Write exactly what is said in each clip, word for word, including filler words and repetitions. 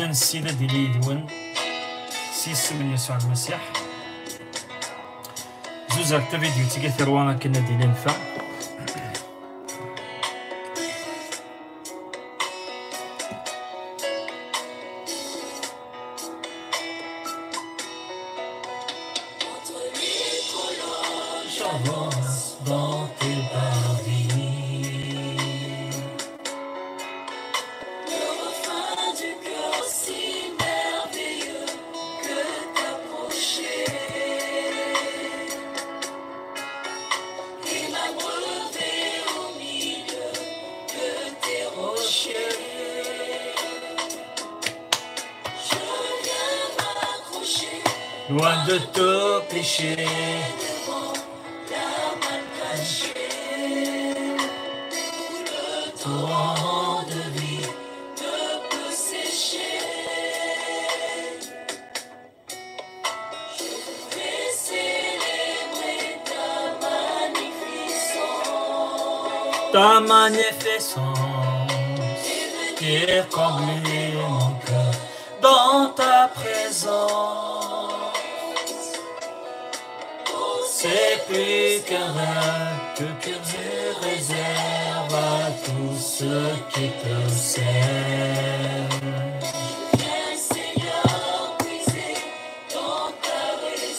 Nessid ad d-ili yid-wen s yisem n Yasuɛ Lmasiḥ. Zuzer tavidyut-agi tarwa akken ad d-ili nfa. J'avance dans tes parvis. Le refrain du cœur si merveilleux que t'approcher. Et m'abreuver au milieu de tes rochers. Je viens m'accrocher. Loin de tout péché. Devant la main cachée. Où le torrent de vie ne peut sécher. Je voudrais célébrer ta magnificence. Ta magnificence. Et combler mon cœur dans ta présence. C'est plus qu'un rêve que Dieu réserve à tous ceux qui te servent.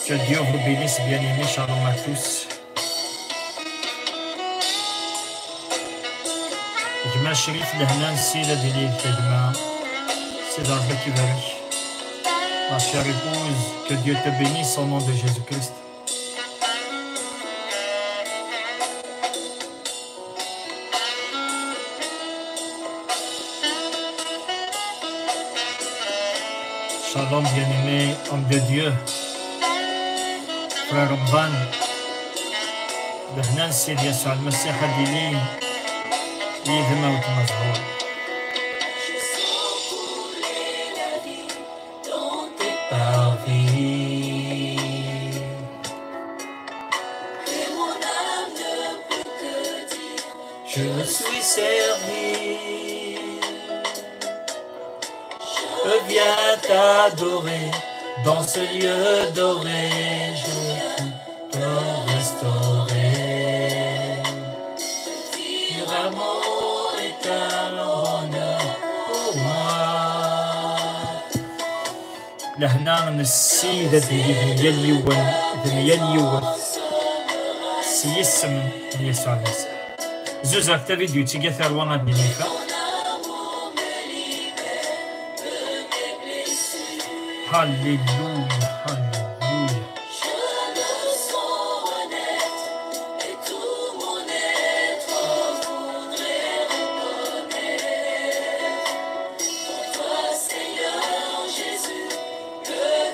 Que Dieu vous bénisse, bien-aimés. Shalom à tous. Gma Crif, lehna n Ssid ad d-ili yid-k a gma. Sidi Ṛebbi ad k-ibarek. Ma chère épouse, que Dieu te bénisse au nom de Jésus-Christ. Shalom, bien-aimé homme de Dieu, frère Ramdan. Lehna n Ssid Yasuɛ Lmasiḥ ad d-ili yid-m a weltma Zhur. Dans tes parvis. Et mon âme ne peut que dire, je suis servi. Je viens t'adorer dans ce lieu doré. Je viens te restaurer. Dire un mot est un honneur pour moi. Lehna n Ssid ad d-ili d yal yiwen, d yal yiwet, s yisem n Yasuɛ Lmasiḥ. Zuzer tavidyut-agi tarwa ad d-nili nfa. Halleluya, halleluya.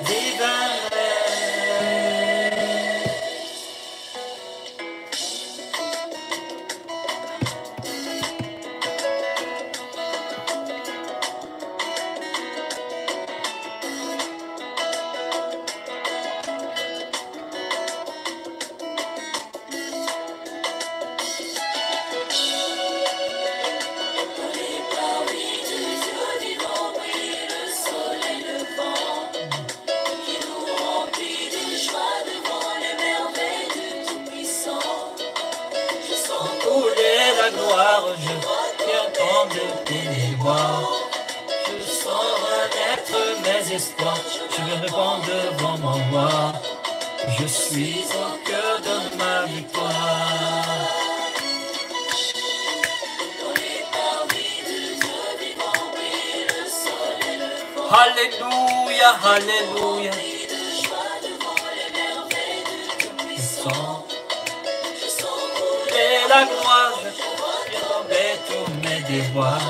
Divin rêve. Où est la gloire, je viens prendre tes déboires. Je sens renaître mes espoirs, je me répands devant mon roi. Je suis au cœur de ma victoire. Alléluia, alléluia. Et la gloire, je peux tomber tous mes déboires.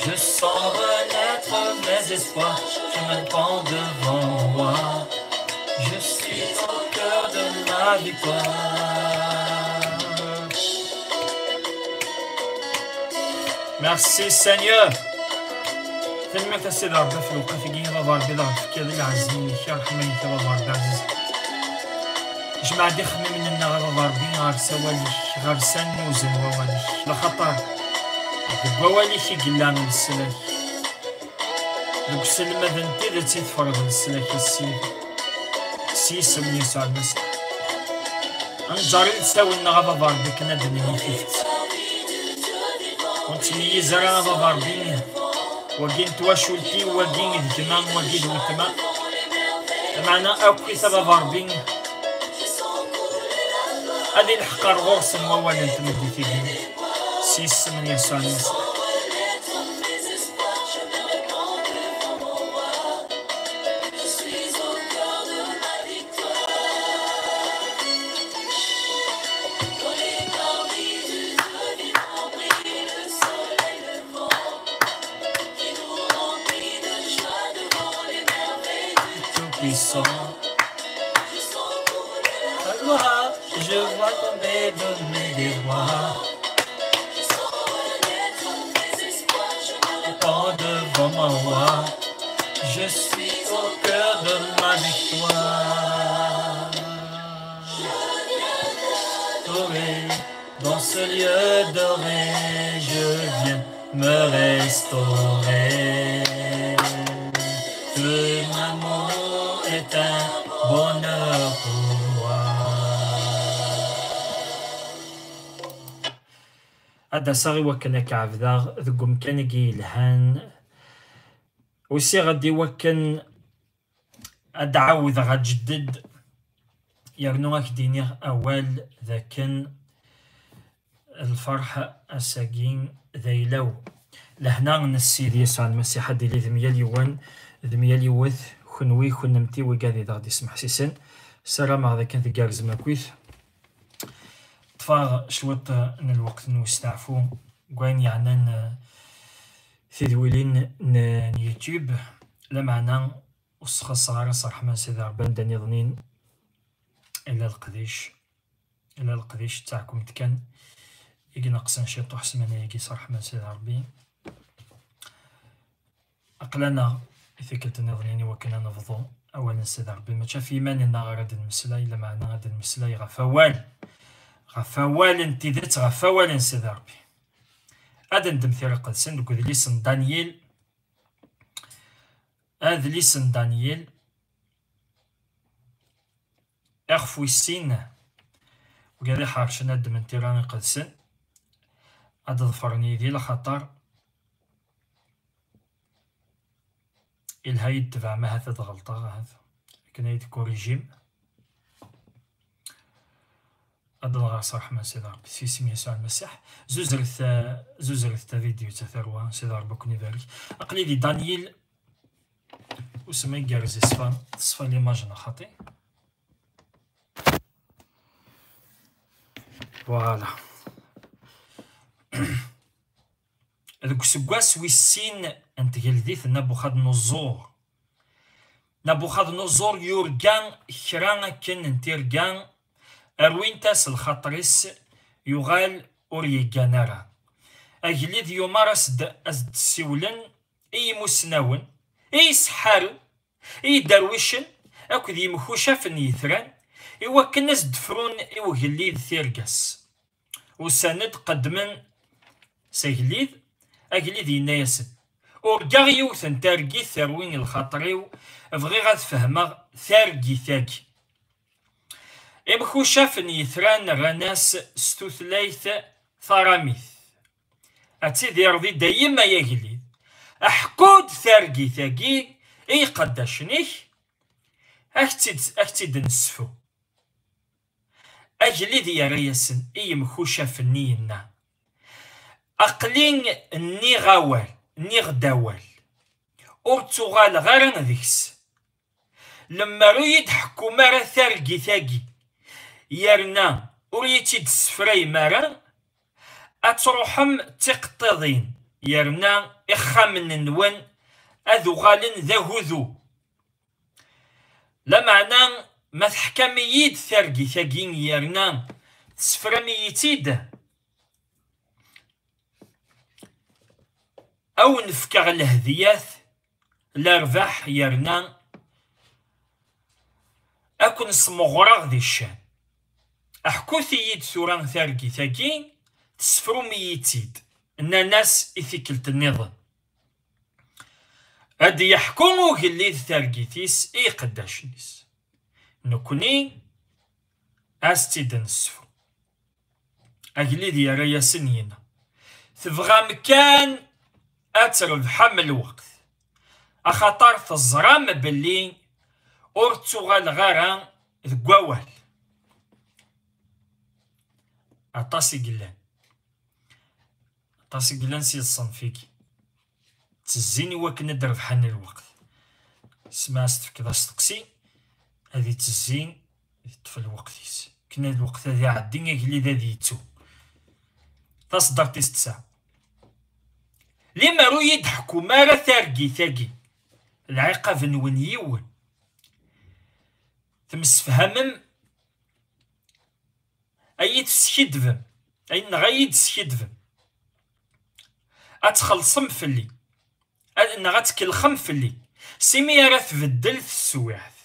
Je sens renaître mes espoirs, je me répands devant le roi. Je suis au cœur de ma victoire. Merci Seigneur. Tanemmirt a Sidi Ṛebbi ɣef lewqat-agi, a Baba Ṛebbi, d aɣ-d-tefkiḍ i lɛezz-nnek, a ṛṛeḥma-nnek, a Baba Ṛebbi ɛziz. Jmeɛ-d ixemmimen-nneɣ, a Baba Ṛebbi, ɣer sawal-ik, ɣer ssan n uzen n wawal-ik, laxaṭer deg wawal-ik i yella leslak. Deg uselmad n tidet i tferḍ leslak i Ssid, s yisem n Yasuɛ Lmasiḥ. Ad nǧer ilsawen-nneɣ a Baba Ṛebbi akken ad d-nini tidet. Ur nettmeyyiz ara a Baba Ṛebbi, wagi n twacult-iw, wagi d gma, wagi d weltma. Lameɛna akk-it a Baba Ṛebbi, ad ilḥeq ar ɣur-sen wawal n tmeddit-agi, s yisem n Yasuɛ Lmasiḥ. Tout-Puissant. Ta gloire, je vois tomber de mes devoirs. Tant devant mon roi, je suis au cœur de ma victoire. Adoré. Dans ce lieu doré, je viens me restaurer. Ton amour est un bonheur pour moi. Ad d-aseɣ i wakken ad k-ɛebdeɣ deg umkan-agi yelhan. Usiɣ-d i wakken ad d-ɛawdeɣ aǧedded, yernu ad k-d-iniɣ awal d akken lferḥ ass-agi d ayla-w. Lehna n Ssid Yasuɛ Lmasiḥ ad d-tili d myal yiwen, d myal yiwet, kenwi, kennemti, wigad i d aɣ-d-ismeḥsisen. Ssarameɣ d akken tgerrzem akkit. Ṭṭfeɣ cwiṭ n lweqt n usteɛfu deg wayen yeɛnan, eh, tidwilin n, n YouTube, lameɛna ur sxaṣṣeɣ ara s ṛṛeḥma n Sidi Ṛebbi anda nniḍen. Ala leqdic, ala leqdic d taɛkumt kan i ineqsen ciṭuḥ ssmana-agi s ṛṛeḥma n Sidi Ṛebbi. Aql-aneɣ i tikkelt nniḍen i wakken ad nebḍu awal n Sidi Ṛebbi, mačči ɣef yiman-nneɣ ara d-nemmeslay, lameɛna ad d-nemmeslay ɣef awal, ɣef awal n tidet, ɣef awal n Sidi Ṛebbi. Ad neddem Tira Iqedsen deg udlis n Danyil, adlis n Danyil, ixef wis sin, wigad iḥercen ad ddmen Tira Iqedsen, ad ḍefren yid-i, laxaṭer ilha yid-tebɛem, ahat ad ɣelṭeɣ, ahat akken ay d-kurijim. Ad nɣer s ṛṛeḥma n Sidi Ṛebbi, s yisem Yasuɛ Lmasiḥ. Zuzret, eh, zuzret tavidyut-a tarwa, Sidi Ṛebbi ad ken-ibarek. Aql-i di Danyil, usma igerrez iṣfa, teṣfa l'image neɣ xaṭi. Voilà. Deg useggas wis sin n tgeldit n Nabuxadnuẓur, Nabuxadnuẓur yurga kra akken n tirga, rwint-as lxaṭer-is, yuɣal ur yeggan ara. Agellid yumar as-d, as-d-ssiwlen i yimusnawen, i yiseḥḥaren, i yiderwicen akked yimkucafen n yitran, i wakken ad s-d-frun i ugellid tirga-s. Usan-d, qeddmen s agellid, agellid yenna-yasen: "Urgaɣ yiwet n targit terwi lxaṭer-iw, bɣiɣ ad fehmeɣ targit-agi." Imkucafen n yitran rran-as s tutlayt taramit: "Ad tidireḍ i dayem, ay agellid. Aḥku-d targit-agi i iqeddacen-ik, ad k-tt-id, ad k-tt-id-nessefru." Agellid yerra-yasen i yimkucafen-nni, yenna: "Aql-i nniɣ awal, nniɣ-d awal, ur ttuɣaleɣ ara deg-s. Lemmer ur yi-d-ḥekkum ara targit-agi, yerna ur yi-tt-id-tessefrayem ara, ad truḥem d tiqeṭṭiḍin, yerna ixxamen-nwen ad uɣalen d agudu. Lameɛna ma teḥkam-iyi-d targit-agi yerna tessefram-iyi-tt-id, a wen-fkeɣ lehdiyat, lerbaḥ, yerna a ken-smeɣreɣ di ccan. Ḥkut-iyi-d tura targit-agi, tessefrum-iyi-tt-id." Nnan-as i tikkelt nniḍen: Ad d-yeḥku ugellid targit-is i iqeddacen-is. Nekkni ad s-tt-id-nesfu. Agellid yerra-yasen, yenna: "Tebɣam kan ad trebḥem lweqt, axaṭer teẓram belli ur ttuɣaleɣ ara deg wawal." Aṭas i yellan. Aṭas i yellan si ṣṣenf-agi. Ttezzin i wakken ad d-rebḥen lweqt. Sma as-tefkeḍ asteqsi, ad ittezzi, yeṭṭef lweqt-is. Akken ad lweqt ad iɛeddi, agellid ad yettu. Taṣeddart tis tesɛa. Limer ur yi-d-ḥkum ara targit-agi, lɛiqab-nwen yiwen. Temsefhamem, ad yi-d-teskiddbem, ay-, neɣ ad yi-d-teskiddbem. Ad txellṣem fell-i, ad, neɣ ad tkellxem fell-i, s imi ara tbeddel teswiɛt.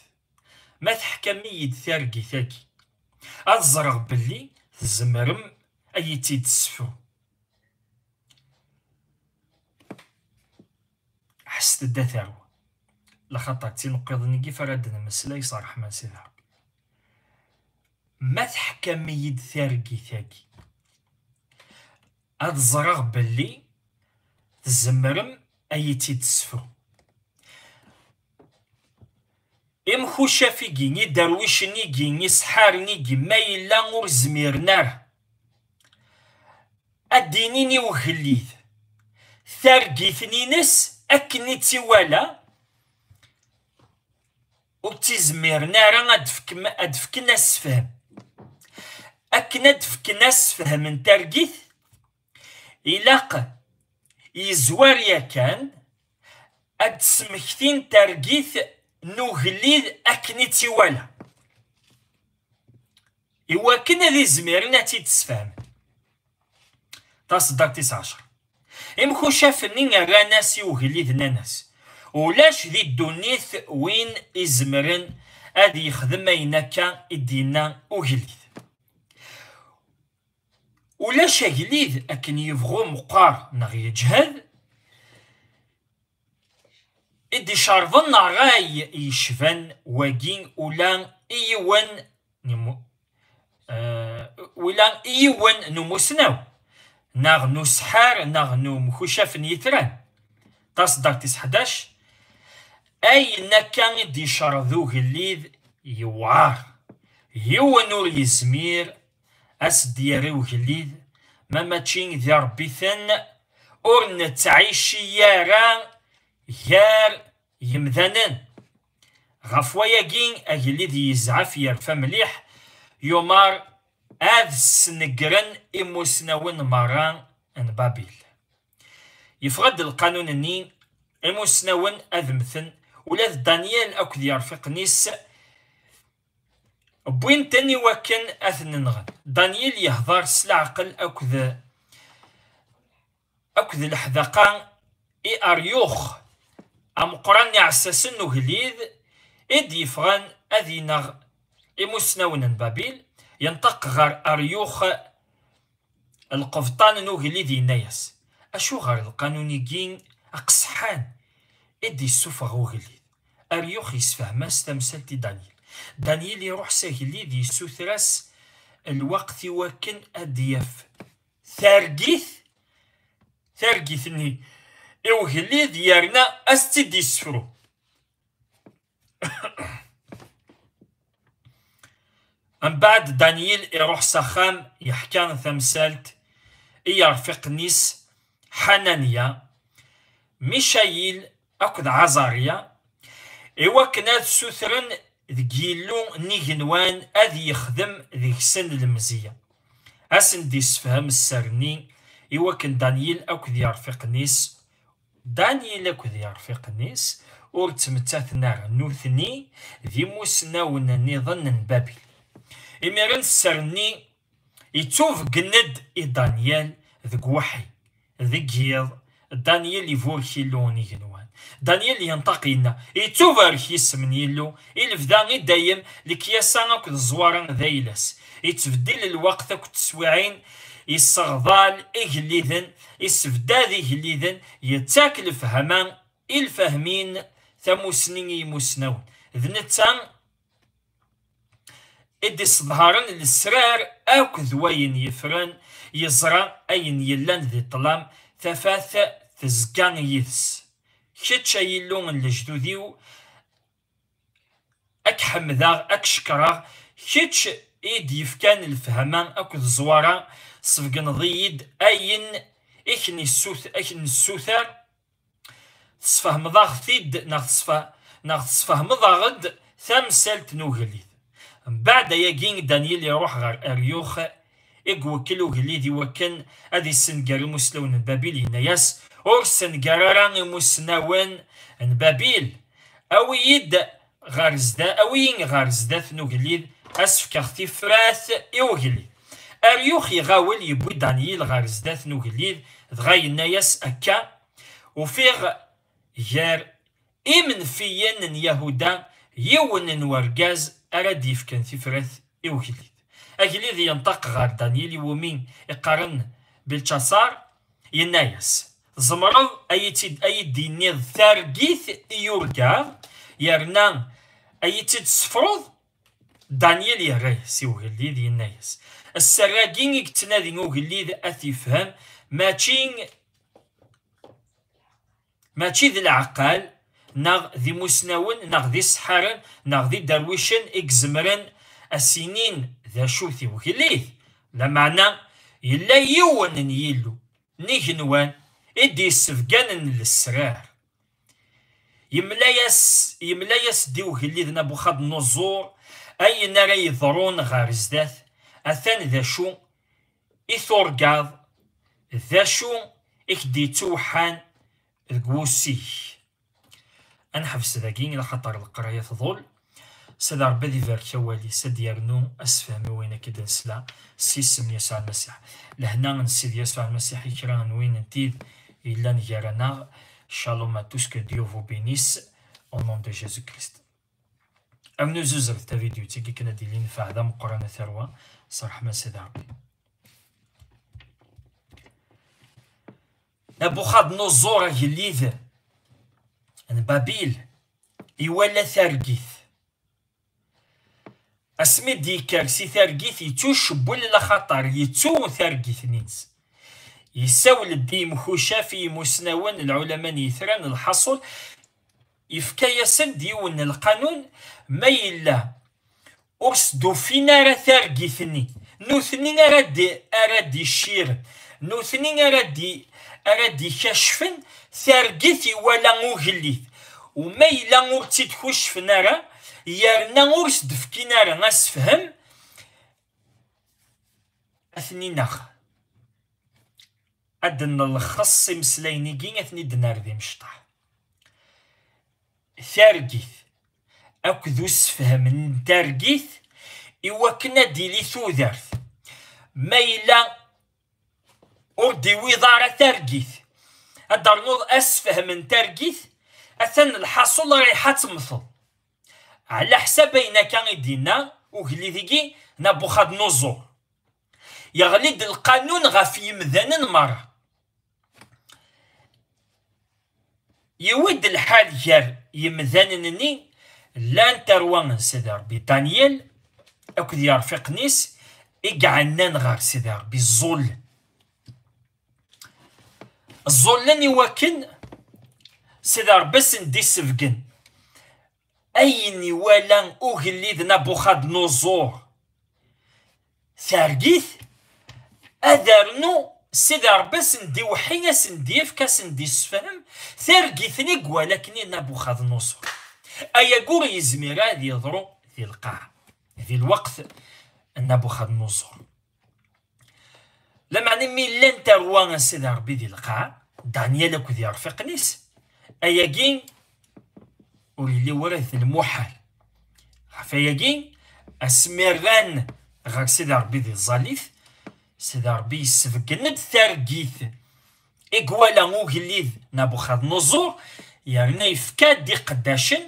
Ma teḥkam-iyi-d targit-agi, ad ẓreɣ belli tzemrem ad yi-tt-id-tesfrum. Ḥesset-d a tarwa, laxaṭer d tineqqiḍin-agi f ara d-nemmeslay s ṛṛeḥma n Sidi Ṛebbi. Ma teḥkam-iyi-d targit-agi, ad ẓreɣ belli tzemrem ad yi-tt-id-tesfrum. Imkucaf-igi, iderwicen-igi, isḥaren-igi, ma yella ur zmiren ara ad d-inin i ugellid targit-nni-ines akken i tt-iwala, ur tt-izmiren ara ad d-fken, ad d-fken asefhem. Akken ad d-fken asefhem n targit, ilaq yezwar yakan ad d-smektin targit n ugellid akken i tt-iwala, iwakken ad izmiren ad tt-id-sfehmen. Taṣeddart tis ɛecṛa. Imkucaf-nni rran-as i ugellid, nnan-as: "Ulac di ddunit win izemren ad yexdem ayen akka i d-yenna ugellid." Ulac agellid akken yebɣu meqqar neɣ yeǧhed, i d-icerḍen ṛṛay yecban wagi ula i yiwen n imu-, eh, ula i yiwen n umusnaw, neɣ n usḥar, neɣ n umkucaf n yitran. Taṣeddart tis ḥdac. Ayen akka i d-icerḍ ugellid yewɛer. Yiwen ur yezmir a s-d-yerr i ugellid, ma mačči d iṛebbiten ur nettɛici ara gar yemdanen. Ɣef wayagi, agellid yezɛef, yerfa mliḥ, yumeṛ ad snegren imusnawen meṛṛa n Babil. Yeffeɣ-d lqanun-nni, imusnawen ad mmten, ula d Danyal akked yirfiqen-is wwin-ten i wakken ad ten-nɣen. Danyal yehḍer s leɛqel akked, akked leḥdaqa i Aryux, ameqqran n iɛessasen n ugellid i d-yeffɣen ad ineɣ imusnawen n Babil. Yenṭeq ɣer Aryux, lqebṭan n ugellid, yenna-yas: "Acuɣer lqanun-igi aqesḥan i d-yessufeɣ ugellid?" Aryux yessefhem-as tamsalt i Danyal. Danyal iruḥ s agellid, yessuter-as lweqt i wakken ad d-yaf targit, targit-nni i ugellid, yerna a s-tt-id-yessefru. Mbeɛd, Danyal iruḥ s axxam, yeḥka tamsalt i yirfiqen-is, Ḥananya, Micayil akked Ɛazarya, i wakken ad ssutren deg Yillu n igenwan ad yexdem deg-sen lemzeyya. A sen-d-issefhem sser-nni i wakken Danyal akked yirfiqen-is Danyal akked yirfiqen-is ur ttmettaten ara nutni d imusnawen nniḍen n Babil. Imiren sser-nni yettubeggen-d i Danyal deg uweḥḥi, deg yiḍ, Danyal iburek Illu n igenwan. Danyal yenṭeq, yenna: "Ittubarek yisem n Yillu, i lebda i dayem, lekyasa akked ẓẓwara d ayla-s. Ittbeddil lweqt akked teswiɛin, isseɣḍal igelliden, issebdad igelliden, yettak lefhama i lfahmin, tamusni i yimusnawen. D netta i d-isḍehren lesrar akked wayen yefren, yeẓra ayen yellan di ṭṭlam, tafat tezga yid-s. Kečč, ay Illu n lejdud-iw, ad k-ḥemdeɣ, ad k-cekkreɣ, kečč i d-yefkan lefhama akked ẓẓwara, tesbegneḍ-iyi-d ayen i k-nessut-, i k-nessuter, tesfehmeḍ-aɣ-t-id, neɣ tesfe-, neɣ tesfehmeḍ-aɣ-d tamsalt n ugellid. Mbeɛd ayagi, Danyel iruḥ ɣer Aryux, i iwekkel ugellid i wakken ad issenger imusnawen n Babil, yenna-yas: "Ur ssenger ara imusnawen n Babil, awi-yi-d ɣer zda-, awi-yi ɣer zdat n ugellid, ad s-fkeɣ tifrat i ugellid." Aryux iɣawel, yewwi Danyel ɣer zdat n ugellid, dɣa yenna-yas: "Akka, ufiɣ gar imenfiyen n Yahuda yiwen n wergaz ara d-yefken tifrat i ugellid." Agellid yenṭeq ɣer Danyel, iwumi iqqaren Bilčaṣar, yenna-yas: "Tzemreḍ a yi-tt-id-, a yi-d-tiniḍ targit i yurga, yerna a yi-tt-id-tessefruḍ?" Danyel yerra-yas i ugellid, yenna-yas: "Sser-agi i yettnadi ugellid ad t-yefhem, mačči, mačči d leɛqal, neɣ d imusnawen, neɣ d iseḥḥaren, neɣ d iderwicen i izemren a s-inin d acu-t i ugellid. Lameɛna yella yiwen n Yillu, n igenwan, i d-yessebganen lesrar." Yemla-yas, yemla-yas-d i ugellid Nabuxadnuẓur ayen ara yeḍrun ɣer zdat, atan d acu i turgaḍ, d acu i k-d-yettewḥan deg wussi-k. Ad neḥbes dagi, laxaṭer leqraya tḍul. Sidi Ṛebbi ad ibarek awal-is, ad d-yernu asefhem i wayen akka i d-nesla s yisem n Yasuɛ Lmasiḥ. Lehna n Sidi Yasuɛ Lmasiḥ i kra n win n tid yellan gar-aneɣ. Shalom à tous, que Dieu vous bénisse, au nom de Jésus-Christ. Amnuzuzret tavidyut-agi akken ad d-yili nnfeɛ d ameqqran a tarwa, s ṛṛeḥma n Sidi Ṛebbi. Nabuxadnuẓur, agellid n Babil, iwala targit. Asmi d-yekker si targit, yettucewwel, laxaṭer yettu targit-nni-ines. Yessawel-d i yimkucaf, i yimusnawen, lɛulama n yitran, lḥaṣul, yefka-yasen-d yiwen n lqanun: ma yella ur s-d-ufin ara targit-nni, nutni ara d-, ara d-icciren, nutni ara d-, ara d-ikacfen targit iwala ugellid. U ma yella ur tt-id-kuccfen ara, yerna ur s-d-fkin ara asefhem, ad ten-ineɣ. Ad d-nlexṣ imeslayen-agi, ad ten-id-nerr d imecṭaḥ. Targit akked usefhem n targit i wakken ad d-tili tudert. Ma yella ur d-iwiḍ ara targit, ad d-ternuḍ asefhem n targit, atan lḥaṣul rriḥa ad temmteḍ. Ɛla ḥsab ayen akka i d-yenna ugellid-agi Nabuxadnuẓur. Yeɣli-d lqanun ɣef yimdanen merra. Yiwi-d lḥal gar yimdanen-nni, llan tarwa n Sidi Ṛebbi Danyel akked yirfiqen-is i iɛennan ɣer Sidi Ṛebbi, ẓẓullen. Ẓẓullen i wakken Sidi Ṛebbi ad sen-d-isebgen ayen iwala ugellid Nabuxadnuẓur targit, ad rnu Sidi Ṛebbi ad sen-d-iweḥḥi, ad sen-d-yefk, ad sen-d-issefhem targit-nni i iwala akken i Nabuxadnuẓur. Ayagi ur yezmir ara ad yeḍru di lqaɛa, di lweqt n Nabuxadnuẓur. Lameɛna mi llan tarwa n Sidi Ṛebbi di lqaɛa, Danyal akked yirfiqen-is, ayagi ur yelli wara d lmuḥal. Ɣef ayagi, asmi rran ɣer Sidi Ṛebbi di tẓallit, Sidi Ṛebbi yessebgen-d targit i iwala ugellid Nabuxadnuẓur, yerna yefka-d iqeddacen,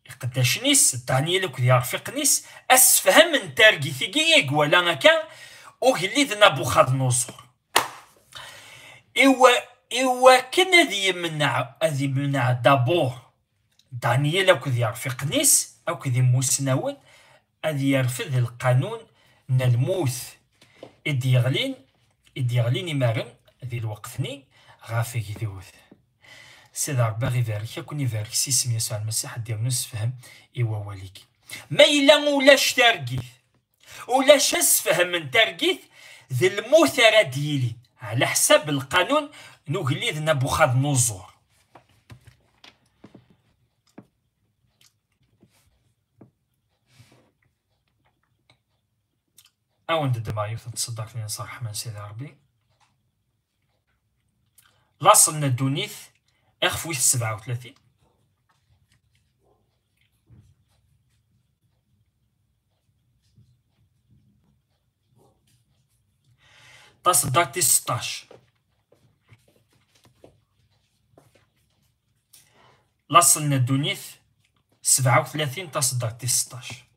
iqeddacen-is, Danyal akked yirfiqen-is, asefhem n targit-agi i iwala akka ugellid Nabuxadnuẓur. I wa-, iwakken ad yemneɛ, ad yemneɛ d'abord Danyal akked yirfiqen-is, akked imusnawen, ad yerfed lqanun n lmut i d-yeɣlin, i d-yeɣlin imaren di lweqt-nni ɣef gdud. Sidi Ṛebbi ad ɣ-ibarek, ad ken-ibarek s yisem Yasuɛ Lmasiḥ, ad d-yernu sefhem i wawal-agi. Ma yella ulac targit, ulac asefhem n targit, d lmut ara d-yilin, ɛla ḥsab lqanun n ugellid Nabuxadnuẓur. Ad wen-d-ddmeɣ yiwet n tṣeddart-nni s ṛṛeḥma n Sidi Ṛebbi. Laṣel n ddunit, ixef wis sebɛa u tlatin. Taṣeddart tis seṭṭac. Laṣel n ddunit, sebɛa u tlatin, taṣeddart tis seṭṭac.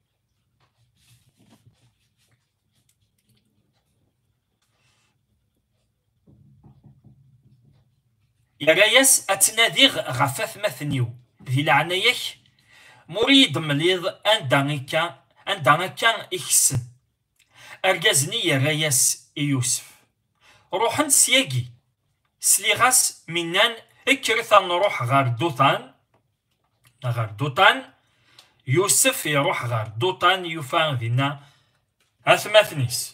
Yerra-yas: "Ad ttnadiɣ ɣef atmaten-iw, di leɛnaya-k, ma ur iyi-d-temliḍ anda akka, anda akka i kessen." Argaz-nni yerra-yas i Yusef: "Ruḥen syagi." Sliɣ-as mi nnan: "Kkret ad nruḥ ɣer Duṭan." Ɣer Duṭan. Yusef iruḥ ɣer Duṭan, yufa dinna atmaten-is.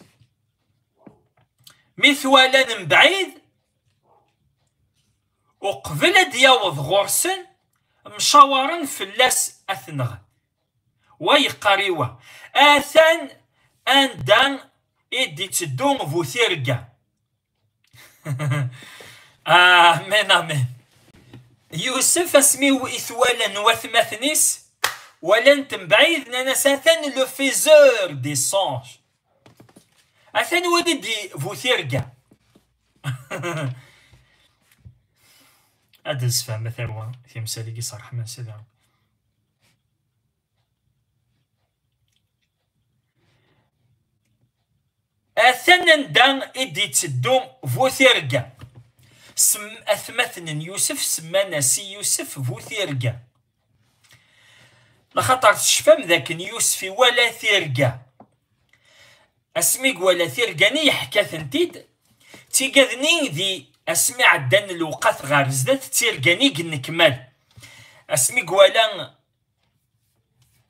Mi t-walan mebɛid, uqbel ad d-yaweḍ ɣur-sen, mcawaren fell-as ad t-nɣen. Wa yeqqar i wa: "Atan anda i d-itteddu bu tirga." Amen, amen. Yusef, asmi i t-walan watmaten-is, walan-t mebɛid, nnan-as: "Atan le faiseur des songes." Atan wali-d bu tirga. Ad d-nsefhem a tarwa timsal-agi s ṛṛeḥma n Sidi Ṛebbi. Atan anda i d-itteddu bu tirga. Sem-, atmaten n Yusef semman-as i Yusef bu tirga. Laxaṭer tecfam dakken Yusef iwala tirga. Asmi i iwala tirga-nni, yeḥka-tent-id. Tigad-nni di asmi ɛeddan lewqat ɣer zdat, d tirga-nni i yennekmal. Asmi i iwala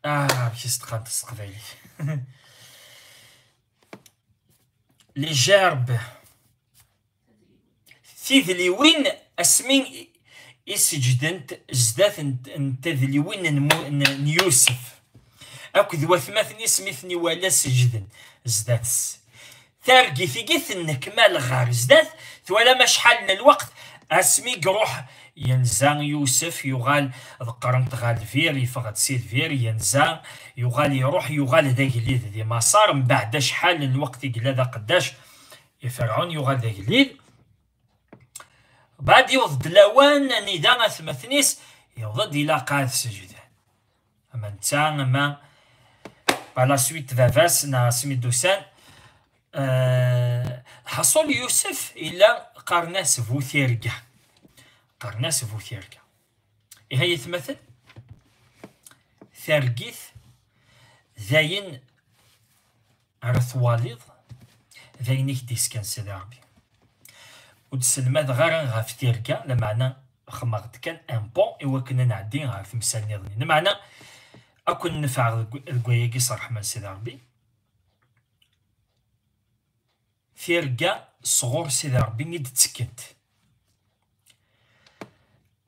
Ah, amek i s-qqant s teqbaylit? Les gerbes. Tidliwin, asmi i seǧdent zdat n, n tadliwin n, Mu-, n, n Yusef. Akked watmaten-is mi ten-iwala seǧden zdat-s. Targit-igi tennekmal ɣer zdat, twalam acḥal n lweqt, asmi iruḥ yenza Yusef, yuɣal ḍeqqren-t ɣer lbir, yeffeɣ-d si lbir, yenza, yuɣal iruḥ, yuɣal d agellid di Maṣer, mbeɛd acḥal n lweqt i yella d aqeddac i Ferɛun, yuɣal d agellid. Baɛd yewweḍ-d lawan anida atmaten-is yewweḍ-d ilaq ad seǧden. Ama netta, ama par la suite baba-s neɣ asmi d-usan. Eh, ḥaṣul Yusef yella qqaren-as bu tirga. Qqaren-as bu tirga. Ihi ay atmaten, targit d ayen ara twaliḍ, d ayen i k-d-iskan Sidi Ṛebbi. Ur d-sselmadeɣ ara ɣef tirga, lameɛna xemmeɣ-d kan un pont i wakken ad nɛeddi ɣer temsal nniḍen. Lameɛna ad ken-nefɛeɣ deg, deg wayagi s ṛṛeḥma n Sidi Ṛebbi. Tirga sɣur Sidi Ṛebbi i d-ttekkent.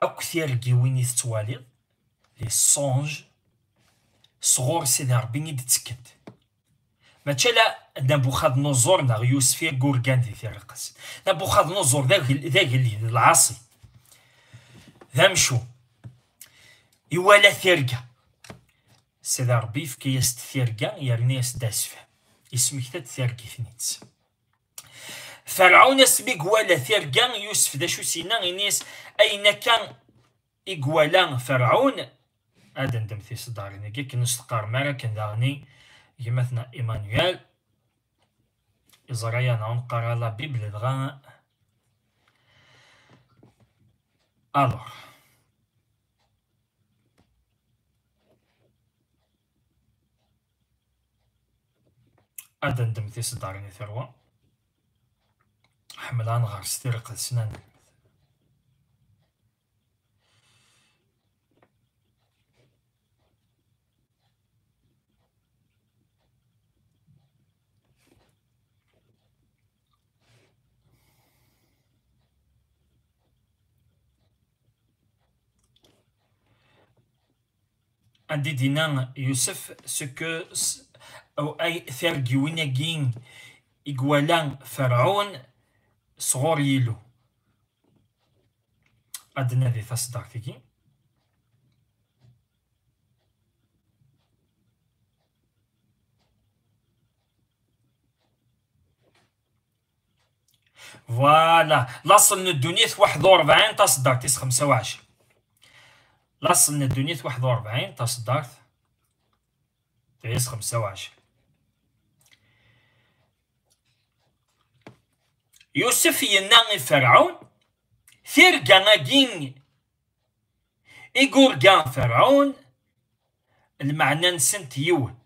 Akk tirgiwin i tettwaliḍ, les songes, sɣur Sidi Ṛebbi i d-ttekkent. Mačči ala Nabuxadnuẓur neɣ Yusef i urgan di tirqest. Nabuxadnuẓur d agel-, d agellid, d lɛaṣi. D amcum. Iwala tirga. Sidi Ṛebbi yefka-yas-d tirga, yerna-yas-d asefhem. Yesmekta-d targit-nni-ines. Ferɛun asmi i iwala tirga, Yusef d acu s-yenna? Ini-as, ayen akka i iwala Ferɛun, ad ndem tiseddarin-agi, akken ur s-teqqarem ara akken daɣen i gma-tneɣ Emmanuel. Iẓra-yaɣ neɣ ur neqqar ara la Bible, dɣa Alors, ad ndem tiseddarin i tarwa. Ḥemmleɣ ad nɣer s tirqed s nanelmed. Anda i d-yenna Yusef, ce que s-, aw-, ay, tirgiwin-agi i iwala Ferɛun sɣur Yillu. Ad d-nadi taseddaɣt-agi. Voilà, laṣel n ddunit waḥed u ṛebɛin taṣeddart-is xemsa u ɛecrin. Laṣel n ddunit waḥed u ṛebɛin taṣeddart-is xemsa u ɛecrin. Yusef yenna i Ferɛun, tirga-agi i yurga Ferɛun, lmeɛna-nsent yiwen.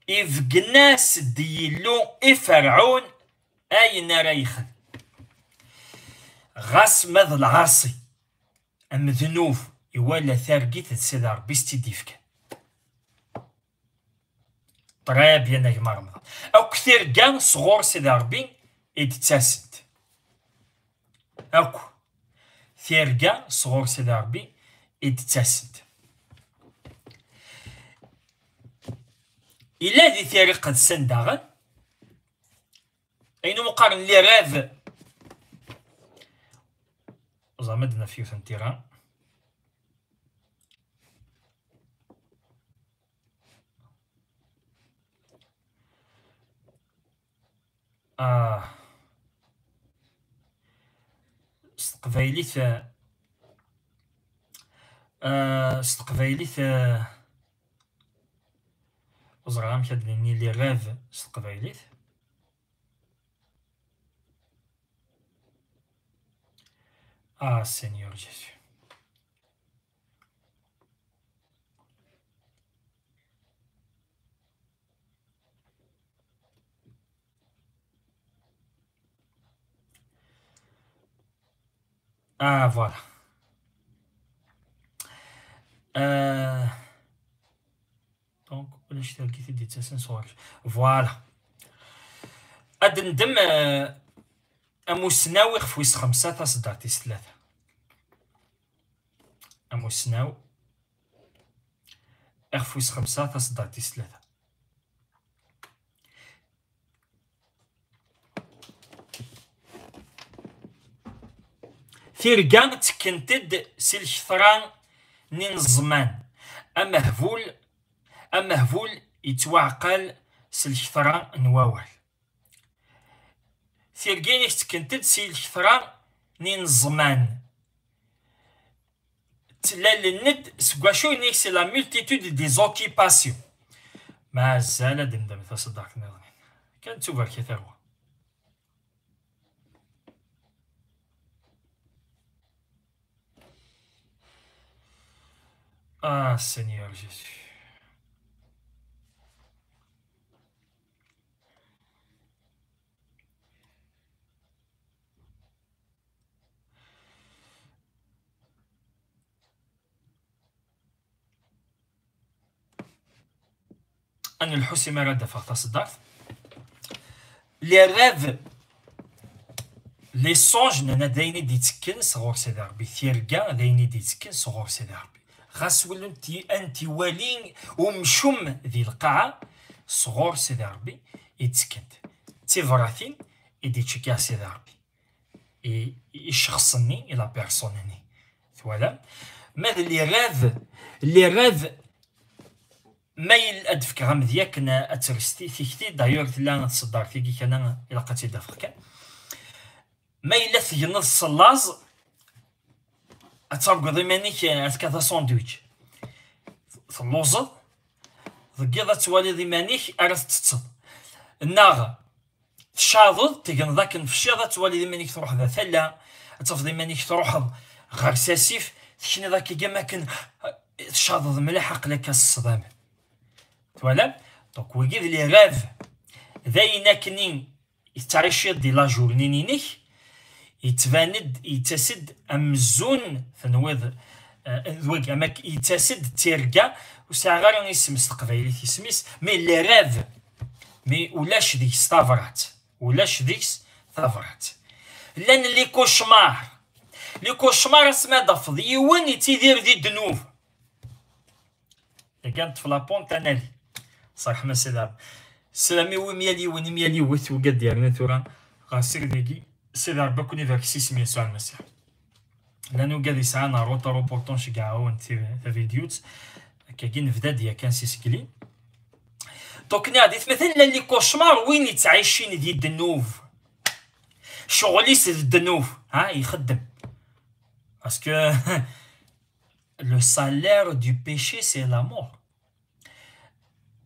Ibeggen-as-d Yillu i Ferɛun ayen ara yexdem. Ɣas ma d lɛaṣi, amednub iwala targit d Sidi Ṛebbi s tt-id-ifkan. Très bien, a gma Remḍan. Akk tirga sɣur Sidi Ṛebbi i d-ttasent. Akk tirga sɣur Sidi Ṛebbi i d-ttasent. Yella di Tira Iqedsen daɣen ayen umi qqaren les rêves. Ẓer ma d-naf yiwet n tira. Ah. S teqbaylit, ah, ah, s teqbaylit, ah, ur ẓriɣ amek ad d-nini les rêves s teqbaylit. Ah, Seigneur Jésus. Ah, voilà. Euh, donc, ulac targit i d-yettasen sɣur-k. Voilà. Ad ndem, euh, amussnaw ixef wis xemsa taṣeddart tis tlata. Amussnaw ixef wis xemsa taṣeddart tis tlata. Tirga ttekkent-d si lketra n ineẓman, amehbul, amehbul yettwaɛqal s lketra n wawal. Tirga-inek ttekkent-d si lketra n ineẓman. Ttlalen-d seg wacu inek, c'est la multitude des occupations. Mazal ad ndem taṣeddart niḍen. Kan tubarek a tarwa. Ah, Seigneur Jésus. Ad nelḥu si mi ara d-afeɣ taṣeddart. Les rêves, les songes, nnan-d d ayen i d-ittekken sɣur Sidi Ṛebbi. Tirga d ayen i d-ittekken sɣur Sidi Ṛebbi. Ɣas wala anti, anti wali umcum di lqaɛa, sɣur Sidi Ṛebbi i d-ttekkent. D tibratin i d-ittceggiɛ Sidi Ṛebbi i, i ccexṣ-nni, i la personne-nni. Twalam? Ma d les rêves, les rêves, ma yella ad d-fkeɣ amedya akken ad tres ti-, tikti, d'ailleurs tella tṣeddart-agi kan, ilaq ad tt-id-afeɣ kan. Ma yella tegneḍ s laẓ, ad targuḍ iman-ik, eh, ad tekkateḍ asandwich. Telluẓeḍ, deg yiḍ ad twaliḍ iman-ik ara tettetteḍ. Neɣ tcaḍeḍ, tegneḍ akken tfecciḍ, ad twaliḍ iman-ik truḥeḍ ar tala, ad tafeḍ iman-ik truḥeḍ ɣer s asif, tekniḍ akka am akken tcaḍeḍ mliḥ, aql-ak ass ṣṣdam. Twalam? Donc, wigi d les rêves. D ayen akken i tettɛiciḍ di la journée-inek, yettban-d, yettas-d amzun tenwiḍ, eh, d wagi, amek yettas-d d tirga, ur sɛiɣ ara isem s teqbaylit, isem-is, mais les rêves, mais ulac deg-s tabrat, ulac deg-s tabrat. Llan les cauchemars. Les cauchemars, asmi ad tafeḍ yiwen yettidir di ddnub. Dagi ad neṭṭef la pente, ad nali. Ṣerḥem a Sidi Ṛebbi. Sslam-iw i myal yiwen, i myal yiwet, wigad yerna tura ɣer srid-agi. Sidi Ṛebbi ad ken-ibarek s isem Yasuɛ Lmasiḥ. Llan wigad yesɛan rota reporton ceggeɛawen tavidyut. Akkagi nebda-d yakan s isegli. Donc, nniɣ di tmatin llan les cauchemars, win yettɛicin di ddnub. Ccɣel-is d ddnub, ha, ixeddem. Parce que le salaire du péché, c'est la mort.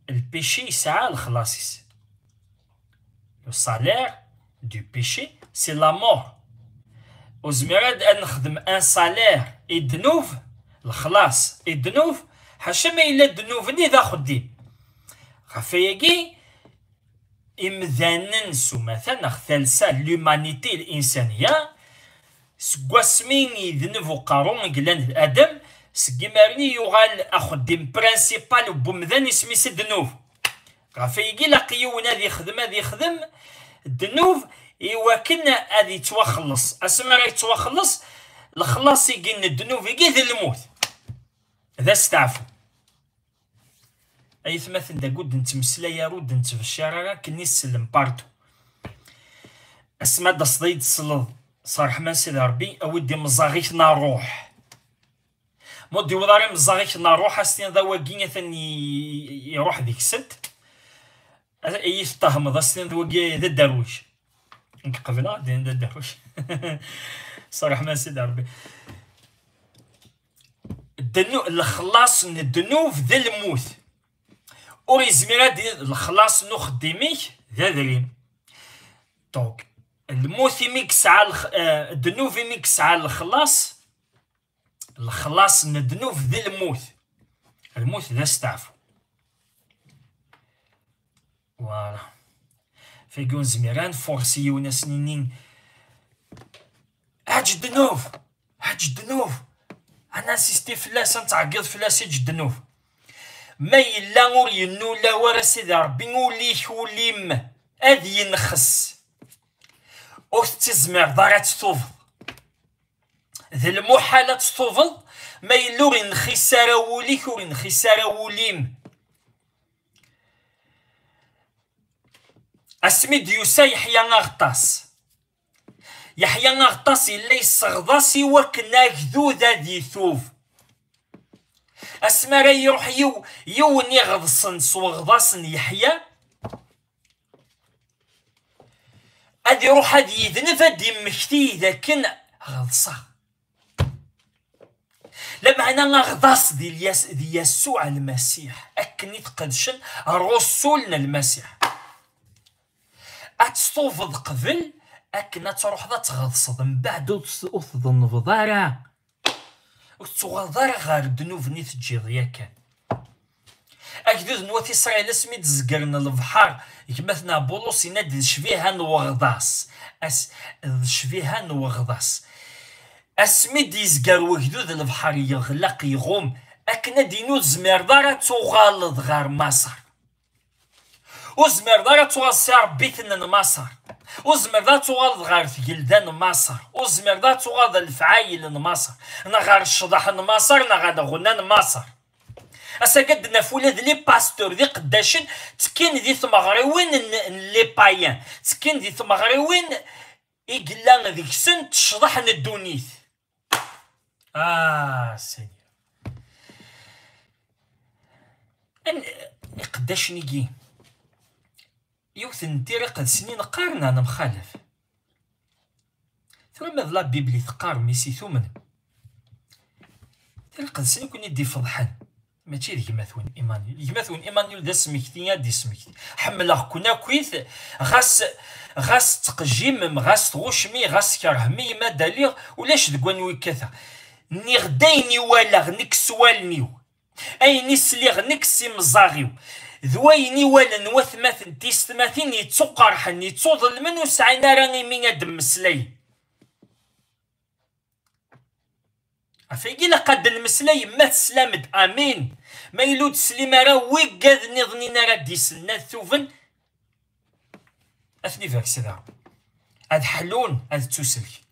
Le péché yesɛa lexlaṣ-is. Le salaire du péché, c'est la mort. Ur zmir ad, ad nexdem un salaire i ddnub, lexlaṣ i ddnub, ḥaca ma yella ddnub-nni d axeddim. Ɣef wayagi, imdanen s umata neɣ talsa, l'humanité, l'insaniya, seg wasmi yedneb uqerru i yellan d Adem, seg imar-nni yuɣal axeddim principal n umdan isem-is ddnub. Ɣef wayagi ilaq yiwen ad ixdem, ad ixdem ddnub i wakken ad yettwaxelleṣ. Asmi ara yettwaxelleṣ, lexlaṣ-igi n ddnub-igi d lmut. D asteɛfu. Ay atmaten, dagi ur d-nettmeslay ara, ur d-nettbecciṛ ara, akken i sellem partout. Asmi ad d-taseḍ ad yi-d-tesleḍ s ṛṛeḥma n Sidi Ṛebbi, awi-d imeẓẓaɣ-ik n ṛṛuḥ. Ma ur d-iwweḍ ara imeẓẓaɣ-ik n ṛṛuḥ, ad s-tiniḍ awagi atan i-, i-, iṛuḥ deg-sent. Ad iyi-tettehmeḍ, ad s-tiniḍ wagi d aderwic. Nekk qebleɣ ad d-iniɣ d aderwic. S ṛṛeḥma n Sidi Ṛebbi. Ddnu-, lexlaṣ n ddnub d lmut. Ur yezmir ad d-iniḍ lexlaṣ n uxeddim-ik d adrim. Donc, lmut imi yesɛa lex-, eh, ddnub imi yesɛa lexlaṣ, lexlaṣ n ddnub d lmut. Lmut d asteɛfu. Voilà. Fagi ur nezmir ad nfursi yiwen ad s-nini: "Aǧ ddnub! Aǧ ddnub!" Ad ninsisti fell-as, ad nettɛeggiḍ fell-as: "Eǧ ddnub!" Ma yella ur yennula wara Sidi Ṛebbi ul-ik, ul-im ad yenxes. Ur tettizmireḍ ara ad ttubeḍ. D lmuḥal ad ttubeḍ ma yella ur inxis ara wul-ik, ur inxis ara wul-im. Asmi d-yusa Yeḥya Aɣeṭṭas, Yeḥya Aɣeṭṭas yella yesseɣḍas i wakken agdud ad itub. Asmi ara iruḥ yiw-, yiwen iɣeḍsen s uɣḍas n Yeḥya, ad iruḥ ad yedneb, ad d-immekti d akken ɣeḍseɣ. Lameɛna aɣḍas di Lyas-, di Yasuɛ Lmasiḥ, akken i t-qedcen ṛṛusul n Lmasiḥ. Ad testubeḍ qbel akken ad truḥeḍ ad tɣeḍseḍ, mbeɛd ur tes-, ur tḍennbeḍ ara. Ur tettuɣaleḍ ara ɣer ddnub-nni teǧǧiḍ yakan. Agdud n wat Isṛayil asmi d-zegren lebḥer, gma-tneɣ Bulus yenna-d d ccbiha n weɣḍas. As-, d ccbiha n weɣḍas. Asmi d-yezger wegdud lebḥer yeɣleq, iɣum, akken ad d-yini ur tezmireḍ ara ad tuɣaleḍ ɣer Maṣer. Ur tezmireḍ ara ad tuɣaleḍ s iṛebbiten n Maṣer. Ur tezmireḍ ad tuɣaleḍ ɣer tgelda n Maṣer. Ur tezmireḍ ad tuɣaleḍ ɣer lefɛayel n Maṣer, neɣ ɣer ccḍeḥ n Maṣer, neɣ ɣer lɣenna n Maṣer. Ass-agi ad d-naf ula d les pasteurs, d iqeddacen, ttekkin di tmeɣriwin n, n les païens, ttekkin di tmeɣriwin i yella deg-sent ccḍeḥ n ddunit. Ah, Seigneur. An-, iqeddacen-igi, yiwet n tira qedsen i neqqar neɣ nemxalaf? Tura ma d la Bible i teqqarem, i s-i tumnem, tira qedsen i ken-id-ifeḍḥen. Mačči d gma-twen Emmanuel. Gma-twen Emmanuel d asmekti ad d-ismekti. Ḥemmleɣ-ken akkit, ɣas, ɣas tettqejjimem, ɣas tɣuccem-iyi, ɣas tkerhem-iyi, ma d-aliɣ, ulac deg wanwa i kkateɣ. Nniɣ-d ayen i walaɣ nekk s wallen-iw, ayen i sliɣ nekk s imẓaɣ-iw, d wayen i walan watmaten d tiyessetmatin yettuqerḥen, yettuḍelmen, ur sɛin ara imi ad d-mmeslayen. Ɣef wagi ilaq ad d-nmeslay, ma teslam-d, amin. Ma yella ur teslim ara, wigad nniḍen ara d-islen ad tuben, ad ten-ibarek Sidi Ṛebbi. Ad ḥlun, ad ttuselken.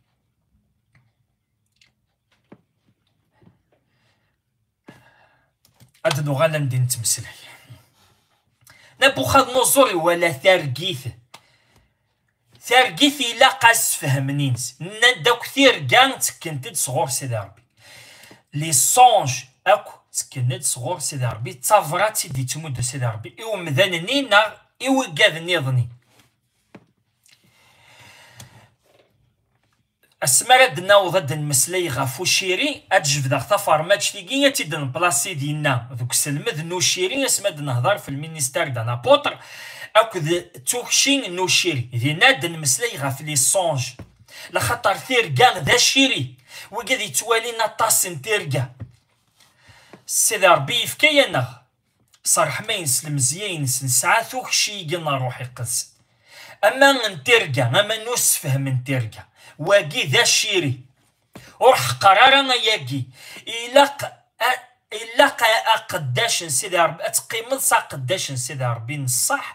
Ad nuɣal anda i nettmeslay. Nabuxadnuẓur iwala targit. Targit ilaq ad sfehmen ines. Nnan-d akk tirga ttekkent-d sɣur Sidi Ṛebbi. Les songes akk ttekken-d sɣur Sidi Ṛebbi, d tabrat i d-yettmuddu Sidi Ṛebbi i umdan-nni neɣ i wigad nniḍen. Asmi ara d-naweḍ ad d-nmeslay ɣef uciri, ad d-jebdeɣ tafermaǧt-igi, ad tt-id-nplasi dinna deg uselmed n uciri, asmi ad d-nehḍer f lministère d'un apôtre akked tukci n uciri. Dinna ad d-nmeslay ɣef les songes, laxaṭer tirga d aciri, wigad yettwalin aṭas n tirga. Sidi Ṛebbi yefka-yaneɣ s ṛṛeḥma-ines, s lemzeyya-ines, nesɛa tukci-igi n Ṛṛuḥ Iqedsen. Ama n tirga, ama n usefhem n tirga. Wagi d aciri. Ur ḥeqqer ara ayagi. Ilaq a, ilaq a, aqeddac n Sidi Ṛebbi, ad teqqimeḍ s aqeddac n Sidi Ṛebbi n ṣṣeḥ,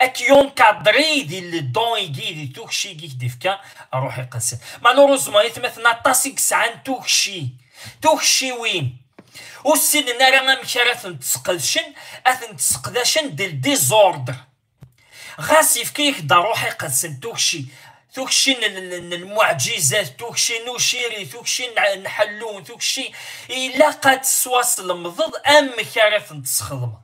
ad k-yunkadri di le don-igi, di tukci-igi i k-d-ifka Ṛṛuḥ Iqedsen. Malheureusement, aytmaten aṭas i yesɛan tukci, tukciwin. Ur ssinen ara amek ara tent-sqedcen, ad tent-sseqdacen di le désordre. Ɣas yefka-yak-d Ṛṛuḥ Iqedsen tukci, tukci n l-, n lmuɛǧizat, tukci n uciri, tukci n, n ḥellu, tukci, ilaq ad tettwaslemdeḍ amek ara tent-tesxedmeḍ.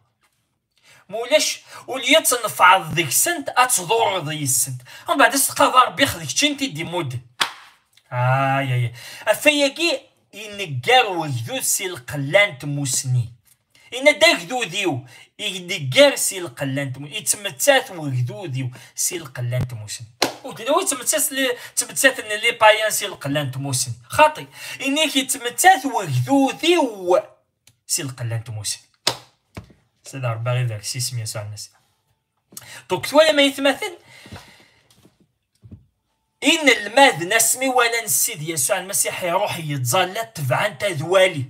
Ma ulac, ulya ad tnefɛeḍ deg-sent, ad tḍurreḍ yis-sent. Mbeɛd ad s-tqaḍ Ṛebbi, d kečč i n-t-id-imudden. Ay, ay, ay. Ɣef wayagi, ineggar wegdud si lqella n tmusni. Yenna-d agdud-iw, ineggar si lqella n tmusni. Yettmettat wegdud-iw si lqella n tmusni. Ur d-nniɣ yettmettat li-, ttmettaten les païens si lqella n tmusni. Xaṭi, ini-k yettmettat wegdud-iw si lqella n tmusni. Sidi Ṛebbi ad ibarek s yisem Yasuɛ Lmasiḥ. Donc, twalam aytmaten, inelmaden asmi walan Sidi Yasuɛ Lmasiḥ iṛuḥ yettẓalla, tebɛen tadwali.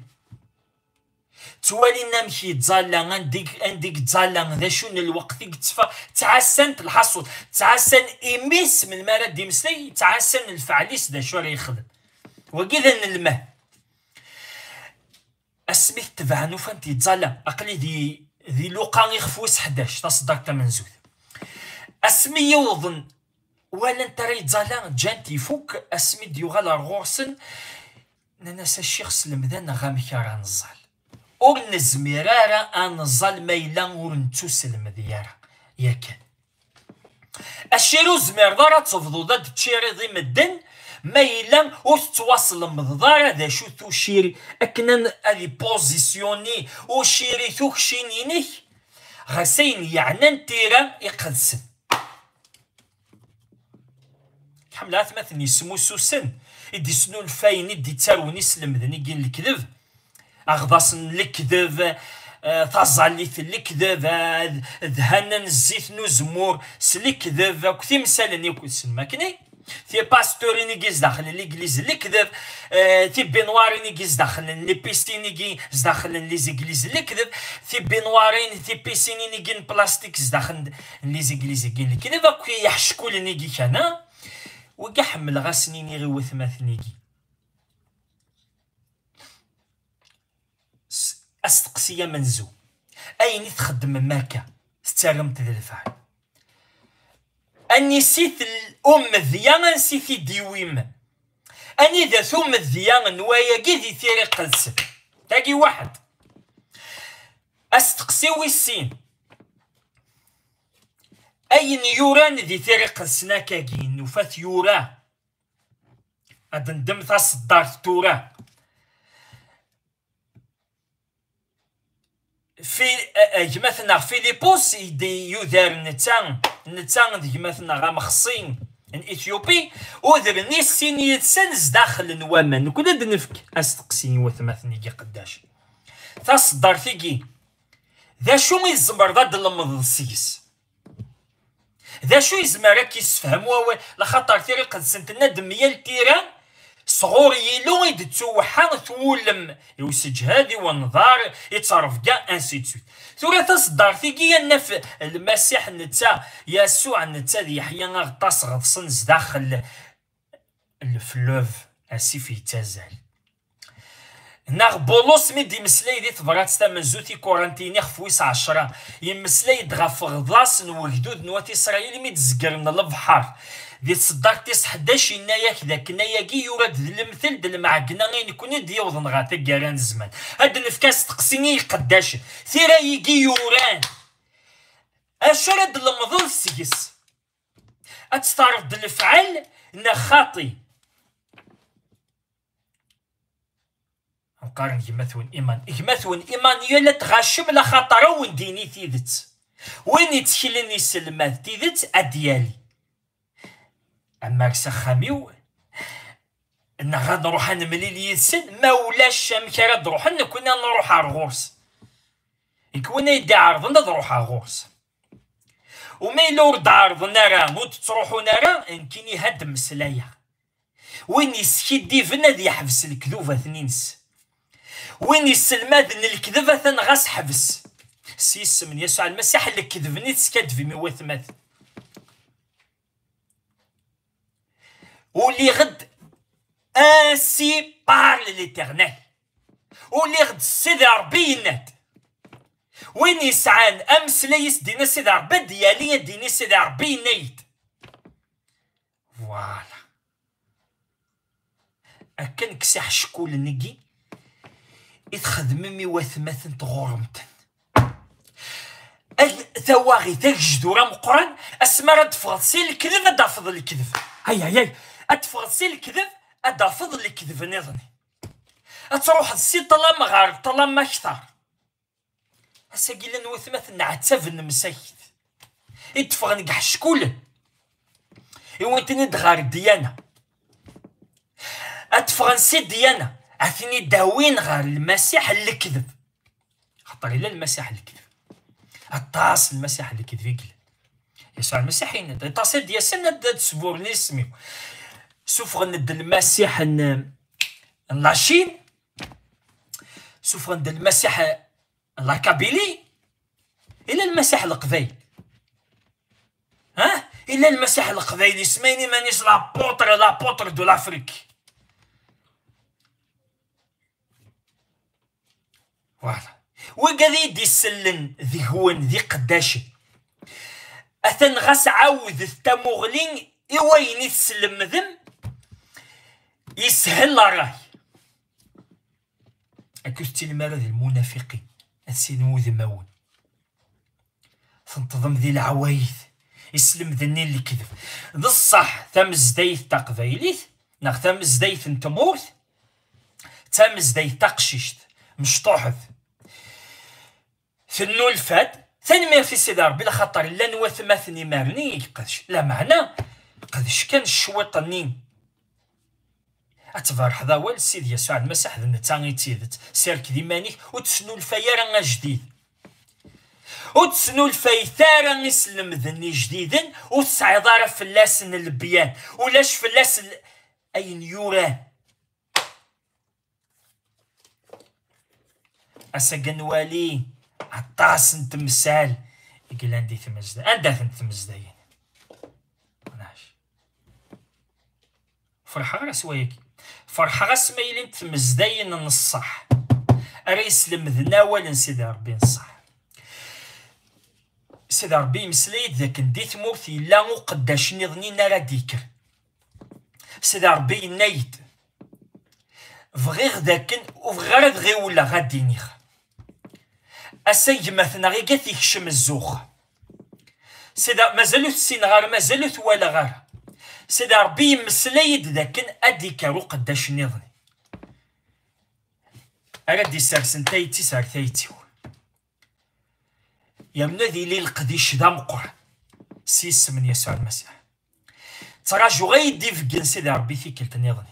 Ttwalin amek yettẓalla, anda i, anda i yettẓalla, d acu n lweqt i yettfa, ttɛassan-t lḥaṣul, ttɛassan imi-s melmi ara d-imeslay, ttɛassan lfeɛl-is d acu ara yexdem. Wagi d anelmad. Asmi t-tebɛen ufan-t yettẓalla, aql-i di, di Luqa ixef wis ḥdac, taṣeddart tamenzut. Asmi yiwḍen, walan-t ara yettẓalla, ǧǧan-t ifuk, asmi d-yuɣal ar ɣur-sen, nnan-as: "A ccix, slemd-aneɣ amek ara nẓall. Ur nezmir ara ad nẓall ma yella ur nettuselmed ara yakan." Aciri ur zmireḍ ara ad tebduḍ ad teččiriḍ i medden ma yella ur tettwaslemdeḍ ara d acu-t uciri, akken ad, ad ipozisyuni uciri tukcin-inek ɣer ayen yeɛnan tira iqedsen. Ḥemmleɣ atmaten yesmususen, i d-isnulfayen, i d-ittarwen iselmden-igi n lekdeb, aɣḍas n lekdeb, eh, taẓallit n lekdeb, eh, d-, dhan n zzit n uzemmur s lekdeb, akk timsal-nni akk tessnem akkenni. Tipasturin-igi zdaxel n legliz n lekdeb, eh, tibinwarin-igi zdaxel n lepistin-igi zdaxel n les églises n lekdeb, tibinwarin, tipisinin-igi n plastik zdaxel n les églises-igi n lekdeb, akk iḥeckulen-igi kan, ha? Wigi ḥemmleɣ ad sen-iniɣ i watmaten-igi. S-, asteqsi amenzu. Ayen i txeddmem akka, tettarram-t d lfeɛl. Anisi-t l-, umedya, ansi t-id-iwim? Anida-t umedya n wayagi di tira iqedsen? Tagi waḥed. Asteqsi wis sin. Ayen yuran di tira iqedsen akkagi, nufa-t yura. Ad ndem taṣeddart tura. Fi-, a-, a-, gma-tneɣ Filipus i d-yudar netta, netta d gma-tneɣ Amexṣi, n Éthiopie, udren i sin yid-sen zdaxel n waman. Nekkni ad d-nefk asteqsi i watmaten-igi iqeddacen. Taṣeddart-igi, d acu i tzemreḍ ad d-tlemdeḍ seg-s? D acu yezmer ad k-yessefhem wawal? Laxaṭer Tira Iqedsen tenna-d, myal tira sɣur Yillu i d-tettweḥḥa twulem, i useǧhed, i wenḍar, i ttrebga, ainsi de suite. Tura taṣeddart-igi ad naf Lmasiḥ netta, Yasuɛ netta d Yeḥya Aɣeṭṭas ɣeḍsen zdaxel lefleuve, asif yettazzal. Neɣ Bulus mi d-imeslay di tebrat tamenzut i Kurintiyen ixef wis ɛecra, yemmeslay-d ɣef ɣḍas n wegdud n wat Isṛayil mi d-zegren lebḥer. Di tseddart tis ḥdac, yenna-yak d akken ayagi yura-d d lemtel d lmeɛgna i nekni d-yewḍen ɣer taggara n zzman. Ad d-nefk asteqsi i iqeddacen. Tira-igi yuran, acu ara d-lemdeḍ seg-s? Ad tt-terreḍ d lefɛel neɣ xaṭi? Qqaren gma-twen Iman-, gma-twen Imanyul ad tɣacem, laxaṭer ad wen-d-yini tidet. Win ittkelin iselmad tidet ad d-yali. Amar s axxam-iw, neɣ ad nruḥ ad nemlil yid-sen, ma ulac amek ara d-ruḥen, nekkni ad nruḥ ar ɣur-s. Nekk win ay d-iɛerḍen ad ruḥeɣ ɣur-s. Uma yella ur d-ɛerḍen ara, ur d-ttruḥun ara, nekkini ad d-mmeslayeɣ. Win yeskiddiben ad yeḥbes lekdub, a ten-ines. Win yesselmaden lekdeb, atan ɣas ḥbes. S yisem n Yasuɛ Lmasiḥ, lekdeb-nni teskaddbem i watmaten. Uliɣ-d ainsi parle l'Éternel. Uliɣ-d Sidi Ṛebbi yenna-d. Win yesɛan ameslay i s-d-yenna Sidi Ṛebbi, ad d-yali ad d-yini Sidi Ṛebbi yenna-yi-d. Voilà. Akken kkes iḥeckulen-agi i txedmem i watmaten tɣurrem-ten. Ay, tawaɣit, agejdur ameqqran, asmi ara d-teffɣeḍ si lekdeb, ad d-tafeḍ lekdeb. Ay, ay, ay, ad d-teffɣeḍ si lekdeb, ad d-tafeḍ lekdeb nniḍen. Ad truḥeḍ si ṭṭlam ɣer ṭṭlam akter. Ass-agi llan watmaten nɛettaben msakit i d-ffɣen deg iḥeckulen. Iwin-ten-id ɣer ddyana. Ad d-ffɣen si ddyana, ad ten-id-awin ɣer Lmasiḥ n lekdeb. Xaṭer yella Lmasiḥ n lekdeb. Aṭas n Lmasiḥ n lekdeb i yellan. Yasuɛ Lmasiḥ yenna-d, aṭas i d-yasen ad, ad d-sburren isem-iw. Sufɣen-d Lmasiḥ n, n la Chine, sufɣen-d Lmasiḥ n la Kabylie, ila Lmasiḥ n Leqbayel. Ha? Ila Lmasiḥ n Leqbayel, yesmayen iman-is l'apôtre, l'apôtre de l'Afrique. Voilà. Wigad i d-isellen deg-wen d iqeddacen. Atan ɣas ɛawdet tamuɣli i wayen i teslemdem, yeshel ṛṛay. Akked tilmara d lmunafiqin, ad sinen wudmawen. Tenṭḍem di leɛwayed, islemden-nni n lekdeb. D ṣṣeḥ, tamezdayt taqbaylit, neɣ tamezdayt n tmurt, d tamezdayt taqcict, mecṭuḥet. Tennulfa-d, tanemmirt i Sidi Ṛebbi, lxaṭer llan watmaten imarni i iqedc. Lameɛna, qdec kan cwiṭ-nni. Ad tberḥeḍ awal, Sidi Yasuɛ Lmasiḥ d netta i d tidet. Sirked iman-ik, ur tesnulfay ara ajdid. Ur tesnulfayet ara islemden ijdiden, ur tesɛiḍ ara fell-asen lebyan, ulac fell-as l-, ayen yuran. Ass-agi ad nwali aṭas n temsal i yellan di tmezda. Anda-tent tmezdayin? Ulac. Ferḥeɣ-as wayagi. Ferḥeɣ-as ma ilint tmezdayin n ṣṣeḥ, ara yeslemden awal n Sidi Ṛebbi n ṣṣeḥ. Sidi Ṛebbi yemmeslay-d dakken di tmurt yella uqeddac nniḍen ara d-yekkren. Sidi Ṛebbi yenna-yi-d, bɣiɣ dakken, ur bɣiɣ ara ad ɣiwleɣ ad d-iniɣ. Ass-a gma-tneɣ iga tikcem zzux. Sidi, mazal ur t-ssineɣ ara, mazal ur t-walaɣ ara. Sidi Ṛebbi yemmeslay-d dakken ad d-ikker uqeddac nniḍen. Ara d-isersen tayet-is ar tayet-iw. Yernu ad yili leqdic d ameqqran s yisem n Yasuɛ Lmasiḥ. Ttrajuɣ ay d-ibeggen Sidi Ṛebbi tikkelt nniḍen.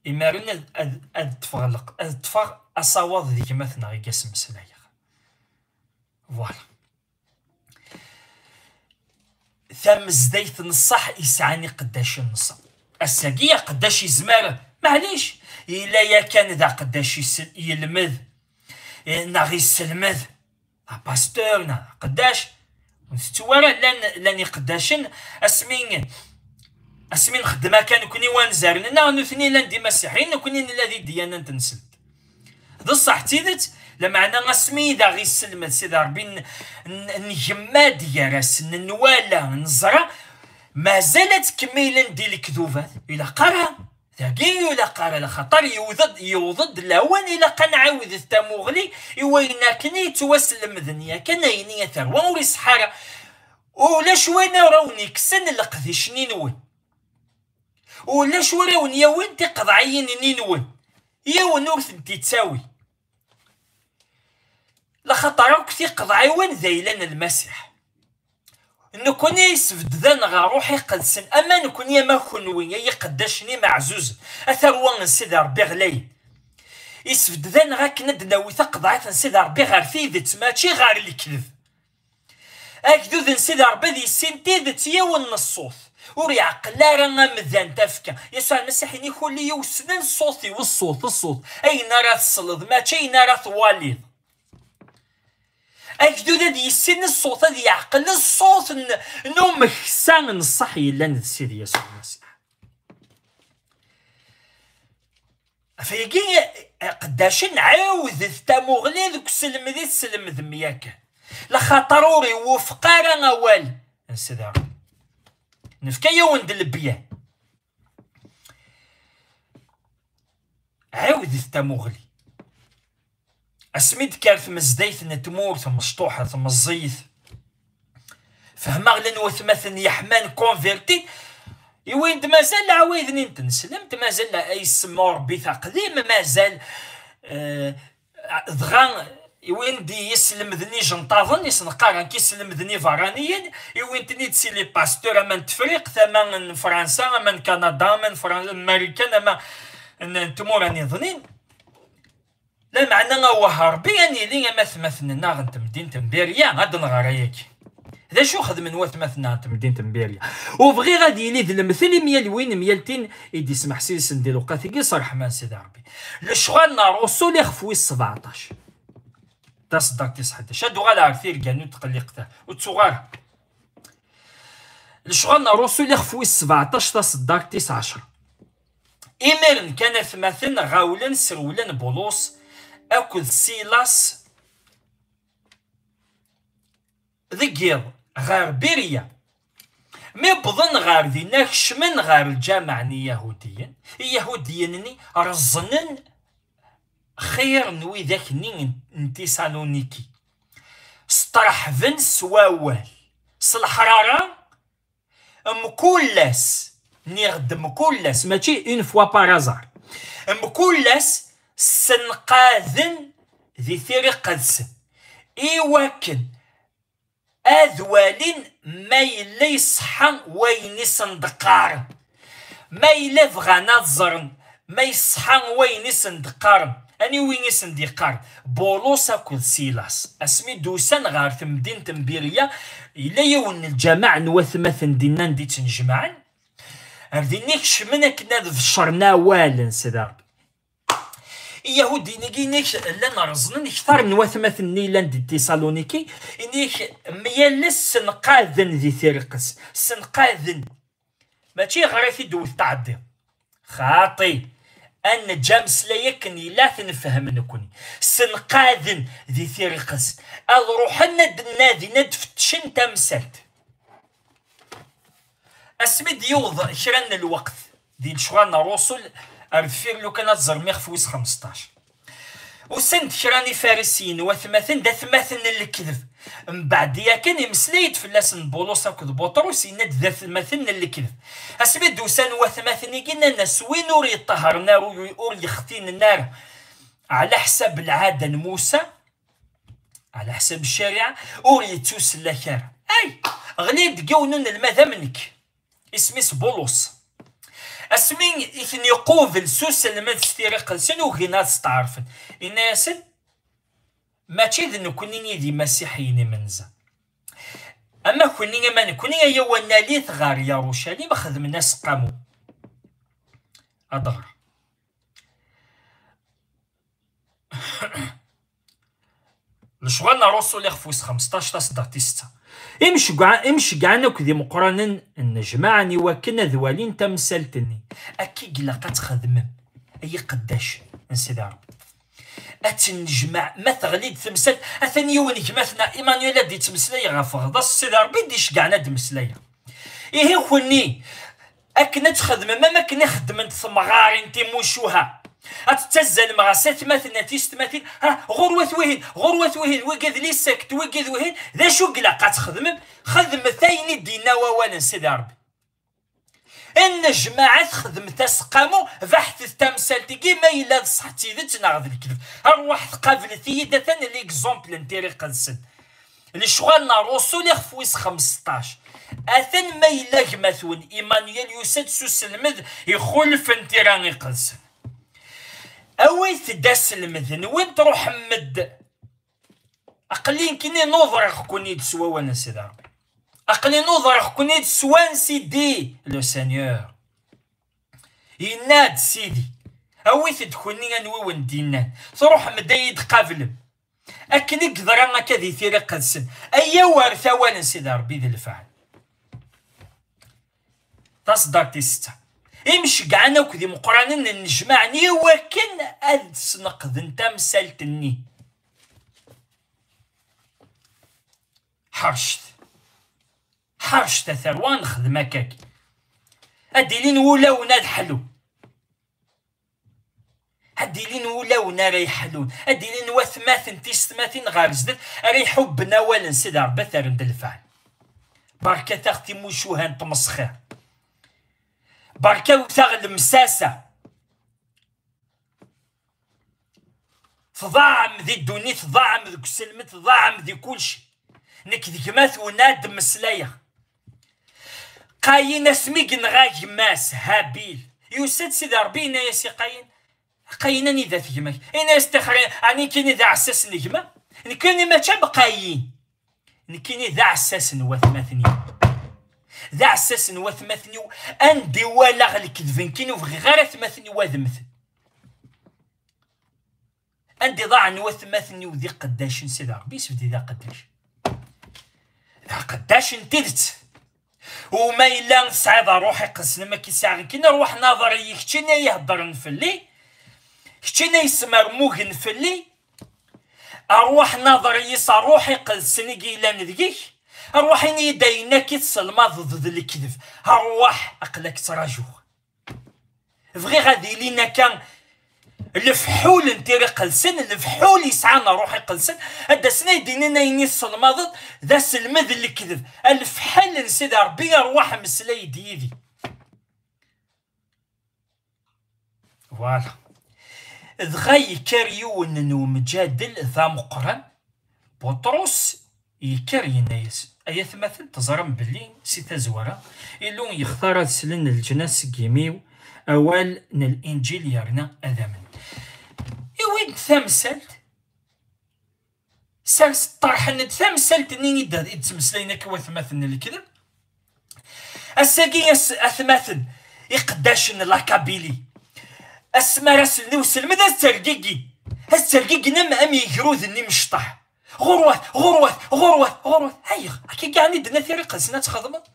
Imaren ad, ad, ad ṭṭfeɣ leq-, ad ṭṭfeɣ asawaḍ d gma-tneɣ i asen-mmeslayeɣ. Voilà. Tamezdayt n ṣṣeḥ yesɛan iqeddacen n ṣṣeḥ. Ass-agi aqeddac yezmer, maɛlic, yella yakan d aqeddac yis-, yelmed, eh, neɣ yesselmed, apasteur neɣ aqeddac. Ur tettu ara, llan, llan iqeddacen, asmi, asmi nxeddem akka nekni wanzaren-nneɣ, nutni llan d imasiḥiyen, nekni nella di ddiyana n tenselt. D ṣṣeḥ d tidet, lameɛna asmi i d aɣ-isselmed Sidi Ṛebbi, n-, n-, ngemma-d gar-asen, nwala, neẓra, mazal ad ttkemmilen di lekdubat, ilaq ara, dagi ilaq ara, laxaṭer yewweḍ-d, yewweḍ-d lawan ilaq ad nɛiwdet tamuɣli i wayen akken i yettwaslemden yakan, ayen i terwa ur iṣeḥḥa ara. Ulac win ara wen-ikksen leqdic-nni-nwen. Ulac win ara wen-yawin tiqeḍɛiyin-nni-nwen. Yiwen ur tent-ittawi. Laxaṭer akk tiqeḍɛiwin d ayla n Lmasiḥ. Nekni yesbedden ɣer Ṛṛuḥ Iqedsen, ama nekni ama kenwi, ay iqeddacen imeɛzuzen, a tarwa n Sidi Ṛebbi ɣlayen. Yesbedden akken ad d-nawi taqeḍɛit n Sidi Ṛebbi ɣer tidet, mačči ɣer lekdeb. Agdud n Sidi Ṛebbi ad yissin tidet yiwen n ṣṣut. Ur iɛeqqel ara amdan tafekka. Yasuɛ Lmasiḥ ini kulli yiwsnen ṣṣut-iw, ṣṣut, ṣṣut. Ayen ara tesleḍ, mačči ayen ara twaliḍ. Agdud ad yissin ṣṣut, ad yeɛqel ṣṣut n, n umeksa n ṣṣeḥ yellan d Sidi Yasuɛ Lmasiḥ. Ɣef wagi, iqeddacen, ɛiwdet tamuɣli deg uselmed i teslemdem yakan. Laxaṭer ur iwufeq ara awal n Sidi Ṛebbi. Nefka-yawen-d lebyan. Ɛiwdet tamuɣli. Asmi d-tekker tmezdayt n tmurt, mecṭuḥet, meẓẓiyet, fehmeɣ llan watmaten yeḥman, convertis, i win d mazal leɛwayed-nni n tneslemt, mazal la-, ay semma Rebbi taqdim, mazal, eh, dɣa i win d yislemden ijenṭaḍen, i sen-qqaren k-islemden iberraniyen, i win ten-id si les pasteurs, ama n Tefriqt, ama n Fransa, ama n Kanada, ama n Fran-, Marikan, ama n, n tmura niḍnin. Lameɛna awah Ṛebbi ad nili am atmaten-nneɣ n temdint n Birya, ad nɣer ayagi. D acu xedmen watmaten-nneɣ n temdint n Birya? U bɣiɣ ad yili d lemtel i myal win, myal tin i d-ismeḥsisen di lewqat-agi s ṛṛeḥma n Sidi Ṛebbi. Lecɣal n Ṛṛusul ixef wis sebɛeṭṭac. Taṣeddart tis ḥdac. Ad uɣaleɣ ar tirga-nni ur tqelliqet ara. Ur ttuɣ ara. Lecɣal n Ṛṛusul ixef wis sebɛeṭṭac, taṣeddart tis ɛecṛa. Imiren kan atmaten ɣawlen, srewlen Bulus akked Silas deg yiḍ ɣer Birya. Mi wwḍen ɣer dinna, kecmen ɣer lǧameɛ n Iyahudiyen. Iyahudiyen-nni reẓnen xir n widak-nni n, n Tisaluniki. Sṭerḥben s wawal, s leḥrara, mkul ass, nniɣ-d mkul ass, mačči une fois par hasard. Mkul ass ssenqaden di Tira Iqedsen, i wakken ad walin ma yella iṣeḥḥa wayen i sen-d-qqaren. Ma yella bɣan ad ẓren ma iṣeḥḥa wayen i sen-d-qqaren, aniwi i sen-d-yeqqaren? Bulus akked Silas. Asmi d-usan ɣer temdint n Birya, yella yiwen n lǧamaɛ n watmaten dinna anda i ttnejmaɛen. Ar dinna i kecmen akken ad beccren awal n Sidi Ṛebbi. Iyahudiyen-agi inek llan reẓnen kter n watmaten-nni yellan di Tisaluniki, inek myal ass ssenqaden di Tira Iqedsen, ssenqaden. Mačči ɣer-i t-id-wet tɛeddiḍ. Xaṭi, ad neǧǧ ameslay akken yella ad t-nefhem nekni. Ssenqaden di Tira Iqedsen, ad ruḥen ad d-nadin, ad d-fettcen tamsalt. Asmi d-yewweḍ kra n lweqt di lecɣal n Ṛṛusul, ar deffir lukan ad ẓrem ixef wis xmesṭac. Usan-d kra n ifarisiyen, watmaten, d atmaten n lekdeb. Mbeɛd yakan, imeslay-d fell-asen Bulus akked Buṭrus, yenna-d d atmaten n lekdeb. Asmi d-usan watmaten-igi, nnan-as: "Win ur yeṭṭahren ara, ur, ur yextinen ara ɛla ḥsab lɛada n Musa, ɛla ḥsab ccariɛa, ur yettusellak ara." Ay! Ɣli-d deg yiwen unelmad am nekk. Isem-is Bulus. Asmi i ten-iqubel s uselmed s tira iqedsen, ugin ad steɛṛfen. Inna-yasen: "Mačči d nekkni i d imasiḥiyen imenza. Ama kenni, ama nekkni, ayaw ad nalit ɣer Yarucalim, xedmen aseqqamu." Ad ɣreɣ. Lecɣal n Ṛṛusul, ixef wis xmesṭac, taṣeddart tis setta. Imcegga-, imceggɛen akked imeqqranen nnejmaɛen i wakken ad walin tamsalt-nni. Akka i ilaq ad txedmem, ay iqeddacen n Sidi Ṛebbi. Ad tennejmaɛ, ma teɣli-d temsalt, atan yiwen gma-tneɣ Emmanuel ad d-ittmeslay ɣef Ɣeḍas, Sidi Ṛebbi i d-iceggɛen ad d-meslayeɣ. Ihi kenni, akken ad txedmem am akken i xeddment temɣarin timucuha, ad tettazzalem ɣer satmaten, tisetmatin: "Ha, ɣur-wat wihin, ɣur-wat wihin, wigi d lisakt, wigi d wihin." D acu i ilaq ad txedmem? Xedmet ayen i d-yenna wawal n Sidi Ṛebbi. Nnejmaɛet, xedmet aseqqamu, beḥtet tamsalt-agi ma yella d ṣṣeḥ d tidet neɣ d lekdeb. Arwaḥ tqablet-iyi-d, atan l'exemple n tira iqedsen. Lecɣal n Ṛṛusul, ixef wis xmesṭac. Atan ma yella gma-twen Emmanuel yusa-d s uselmed ixulfen tira iqedsen. Awit-d aselmed-nwen, truḥem-d. Aql-i nekkini nuḍreɣ-ken-id s wawal n Sidi Ṛebbi. Aql-i nuḍreɣ-ken-id s wansi di le Seigneur. Yenna-d Sidi: "Awit-d kunni anwa i wen-d-yennan, truḥem-d ad yi-d-qablem." Akken i yeḍra akka di tira iqedsen, ayaw ar tawal n Sidi Ṛebbi d lefɛel. Taṣeddart tis setta. Imceggɛen akked imeqqranen nnejmaɛen i wakken ad sneqden tamsalt-nni. Ḥercet. Ḥercet a tarwa, nexdem akkagi. Ad d-ilin wulawen ad ḥlun. Ad d-ilin wulawen ara yeḥlun. Ad d-ilin watmaten, tisetmatin ɣer zdat ara iḥubben awal n Sidi Ṛebbi, ad t-rren d lefɛel. Berkat-aɣ timucuha n tmesxir. Berkat-aɣ lemsasa. Tḍaɛem di ddunit, tḍaɛem deg uselmed, tḍaɛem di kulci. Nekk d gma-twen ad d-mmeslayeɣ. Qayin asmi yenɣa gma-s Habil, yusa-d Sidi Ṛebbi yenna-yas i Qayin: "Qayin, anida-t gma-k?" Yenna-yas: "Tixri, ɛni nekkini d aɛessas n gma? Nekkini mačči am Qayin. Nekkini d aɛessas n watmaten-iw. D aɛessas n watmaten-iw, anda i walaɣ lekdeb nekkini ur bɣiɣ ara atmaten-iw ad mmten." Anda i ḍaɛen watmaten-iw d iqeddacen, Sidi Ṛebbi yessebded d aqeddac. D aqeddac n tidet. Uma yella tesɛiḍ ṛṛuḥ iqedsen am akka i sɛiɣ nekkini, ṛwaḥ naḍer-iyi, keččini ay iheddren fell-i, keččini ay yesmermugen fell-i, ṛwaḥ naḍer-iyi s ṛṛuḥ iqedsen i yellan deg-k, ṛwaḥ ini-yi-d ayen akka i tesselmadeḍ d lekdeb, ṛwaḥ aql-ak ttrajuɣ. Bɣiɣ ad ilin akka lefḥul n tira iqedsen, lefḥul yesɛan ṛṛuḥ iqedsen, ad d-asen ad d-inin ayen i tesselmadeḍ d aselmed n lekdeb. A lefḥel n Sidi Ṛebbi, ṛwaḥ meslay-d yid-i. Voilà. Dɣa yekker yiwen n umǧadel d ameqqran, Buṭrus yekker yenna-yas: "Ay atmaten, teẓram belli si tazwara Illu yextar ad slen leǧnas seg yimi-w awal n Linǧil yerna ad amnen." Iwwi-d tamsalt, sers, ṭerḥen-d tamsalt-nni i d-, i d-ttmeslayen akka watmaten n lekdeb. Ass-agi, ass-, atmaten, iqeddacen n la Kabylie, asmi ara slen i uselmed, ad ttergigin, ad ttergigin am, am igruden imecṭaḥ. "Ɣurwat, ɣurwat, ɣurwat, ɣurwat." Ayɣ? Akka yeɛni d-nna tira iqedsen ad txedmeḍ?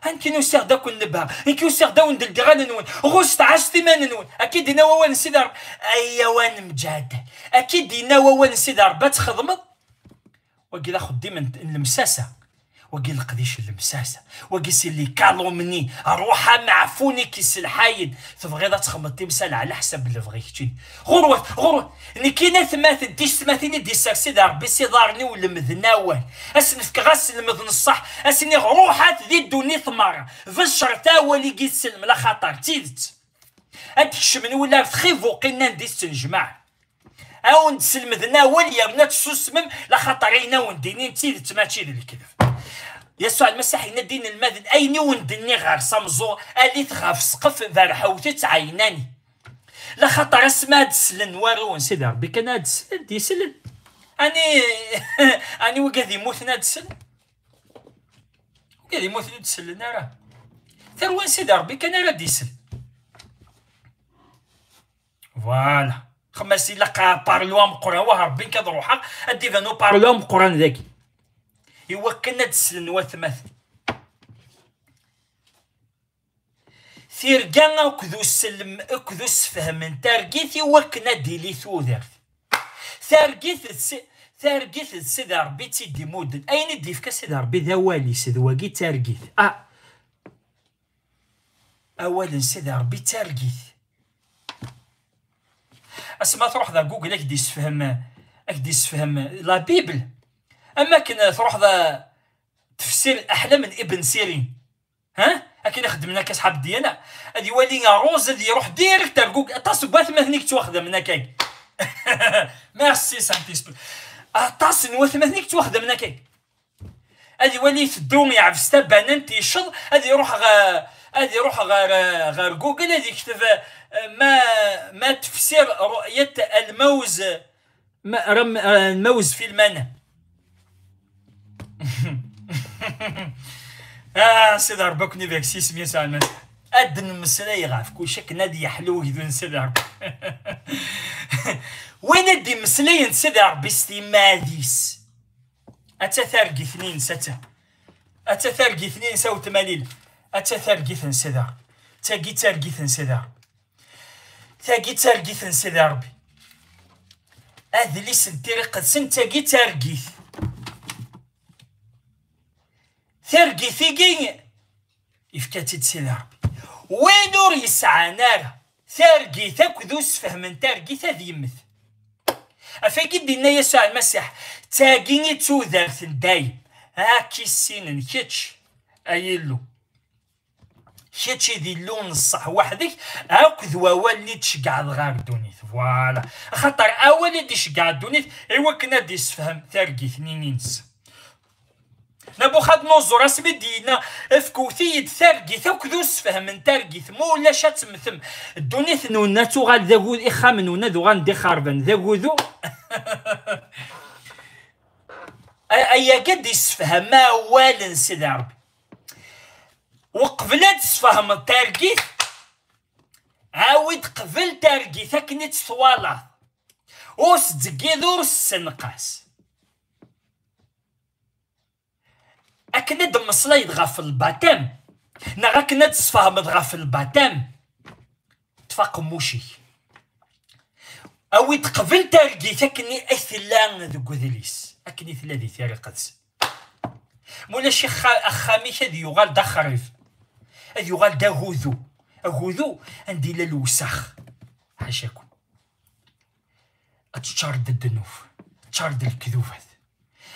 Nekk usiɣ-d ad ken-nebha, nekk usiɣ-d ad wen-d-ldiɣ allen-nwen, ɣuset ɛasset iman-nwen. Akka i d-yenna wawal n Sidi Ṛebbi. Ayaw ad nemǧadal. Akka i d-yenna wawal n Sidi Ṛebbi ad txedmeḍ. Wagi d axeddim n, n lemsasa. Wagi leqdic n lemsasa. Wagi c'est les calomnies. Ṛwaḥ ameɛfun i k-isselḥayen. Tebɣiḍ ad txedmeḍ timsal ɛla ḥsab n lebɣi keččini. Ɣurwat, ɣurwat. Nekkini atmaten, tisetmatin i d-isers Sidi Ṛebbi s iḍarren-iw, lemden awal. Ad sen-fkeɣ aselmed n ṣṣeḥ. Ad sen-iniɣ: "Ṛuḥat di ddunit merra. Beccret awal i yisselmen, axaṭer d tidet." Ad d-kecmen wula ar txibuqin anda i tettnejmaɛ. A wen-d-selmden awal yerna tessusmem, laxaṭer ayen a wen-d-inin d tidet mačči d lekdeb. Yasuɛ Lmasiḥ yenna-d i yinelmaden, ayen i wen-d-nniɣ ɣer samẓu, alit ɣef ssqef, berḥewt-tt ɛeynani. Laxaṭer asmi ad d-slen warraw n Sidi Ṛebbi kan ad d-slen, d-islen. Ani, ani wigad yemmuten ad d-slen? Wigad yemmuten ur d-slen ara. Tarwa n Sidi Ṛebbi kan ara d-islen. Voilà. Xemmas ilaq aparlu ameqqran, wah Ṛebbi nekk ad ruḥeɣ, ad d-iban uparlu ameqqran dagi. Iwakken ad d-slen watmaten. Tirga akked uselm-, akked usefhem n targit iwakken ad d-tili tudert. Targit d si-, targit d Sidi Ṛebbi i tt-id-imudden. Ayen i d-ifka Sidi Ṛebbi d awal-is, d wagi d targit. Ah! Awal n Sidi Ṛebbi d targit. Asma truḥ d Google ad k-d-issefhem, ad k-d-issefhem la Bible. Am akken truḥ d tefsir aḥlam n Ibn Sirin. Ha? Akken i xeddmen akka asḥab ddiyana. Ad iwali ṛṛuz, ad iruḥ direct ar Google. Aṭas n watmaten i yettwaxdamen akkag. Merci, Saint-Esprit. Aṭas n watmaten i yettwaxdamen akkag. Ad iwali iteddu, yeɛbes tabanant, yecceḍ, ad iruḥ ɣer, ad iruḥ ɣer, ɣer Google, ad yekteb, eh, ma, ma tefsir ru'yat al-mawz, ma, ram-, eh, al-mawz fi lmana. Ah, Sidi Ṛebbi, akk-nni bak s yisem Yasuɛ Lmasiḥ. Ad d-nemmeslay ɣef kullec akken ad yeḥlu ugdud n Sidi Ṛebbi. Win ad d-immeslayen d Sidi Ṛebbi s timmad-is. Atta targit-nni-ines, atta. Atta targit-nni-ines, a wetma Lila. Atta targit n Sidi Ṛebbi. Tagi d targit n Sidi Ṛebbi. Tagi d targit n Sidi Ṛebbi. Adlis n Tira Iqedsen, tagi d targit. Targit-igi ifka-tt-id Sidi Ṛebbi. Win ur yesɛan ara targit akked usefhem n targit ad yemmet. Ɣef wagi d-yenna Yasuɛ Lmasiḥ, d tagi i d tudert n dayem. Ad k-issinen kečč, ay Illu. Kečč i d Illu n ṣṣeḥ weḥd-k, akked wawal-nni i d-tceggɛeḍ ɣer ddunit. Voilà. Axaṭer awal i d-iceggeɛ ddunit i wakken ad d-issefhem targit-nni-ines. Nabuxadnuẓur asmi d-yenna, efk-, wwet-iyi-d targit akked usefhem n targit, ma ulac ad temmtem. Ddunit-nwen ad tuɣal d agud-, ixxamen-nwen ad uɣalen d ixerban, d agudu. A-, ayagi ad d-issefhem awal n Sidi Ṛebbi. Uqbel ad d-tesfehmeḍ targit, awi-d qbel targit akken i tt-twalaḍ. Ur s-ttzeggid, ur s-ssenqas. Akken ad d-temmeslayeḍ ɣef lbatam, neɣ akken ad d-tesfehmeḍ ɣef lbatam, ṭṭef aqemmuc-ik. Awi-d qbel targit akken i tella deg udlis, akken i tella di Tira Iqedsen. Mulac, ixa-, axxam-ik ad yuɣal d axrib, ad yuɣal d agudu. Agudu anda yella lewsex. Ḥacakum. Ad teččareḍ d ddnub, teččareḍ d lekdubat.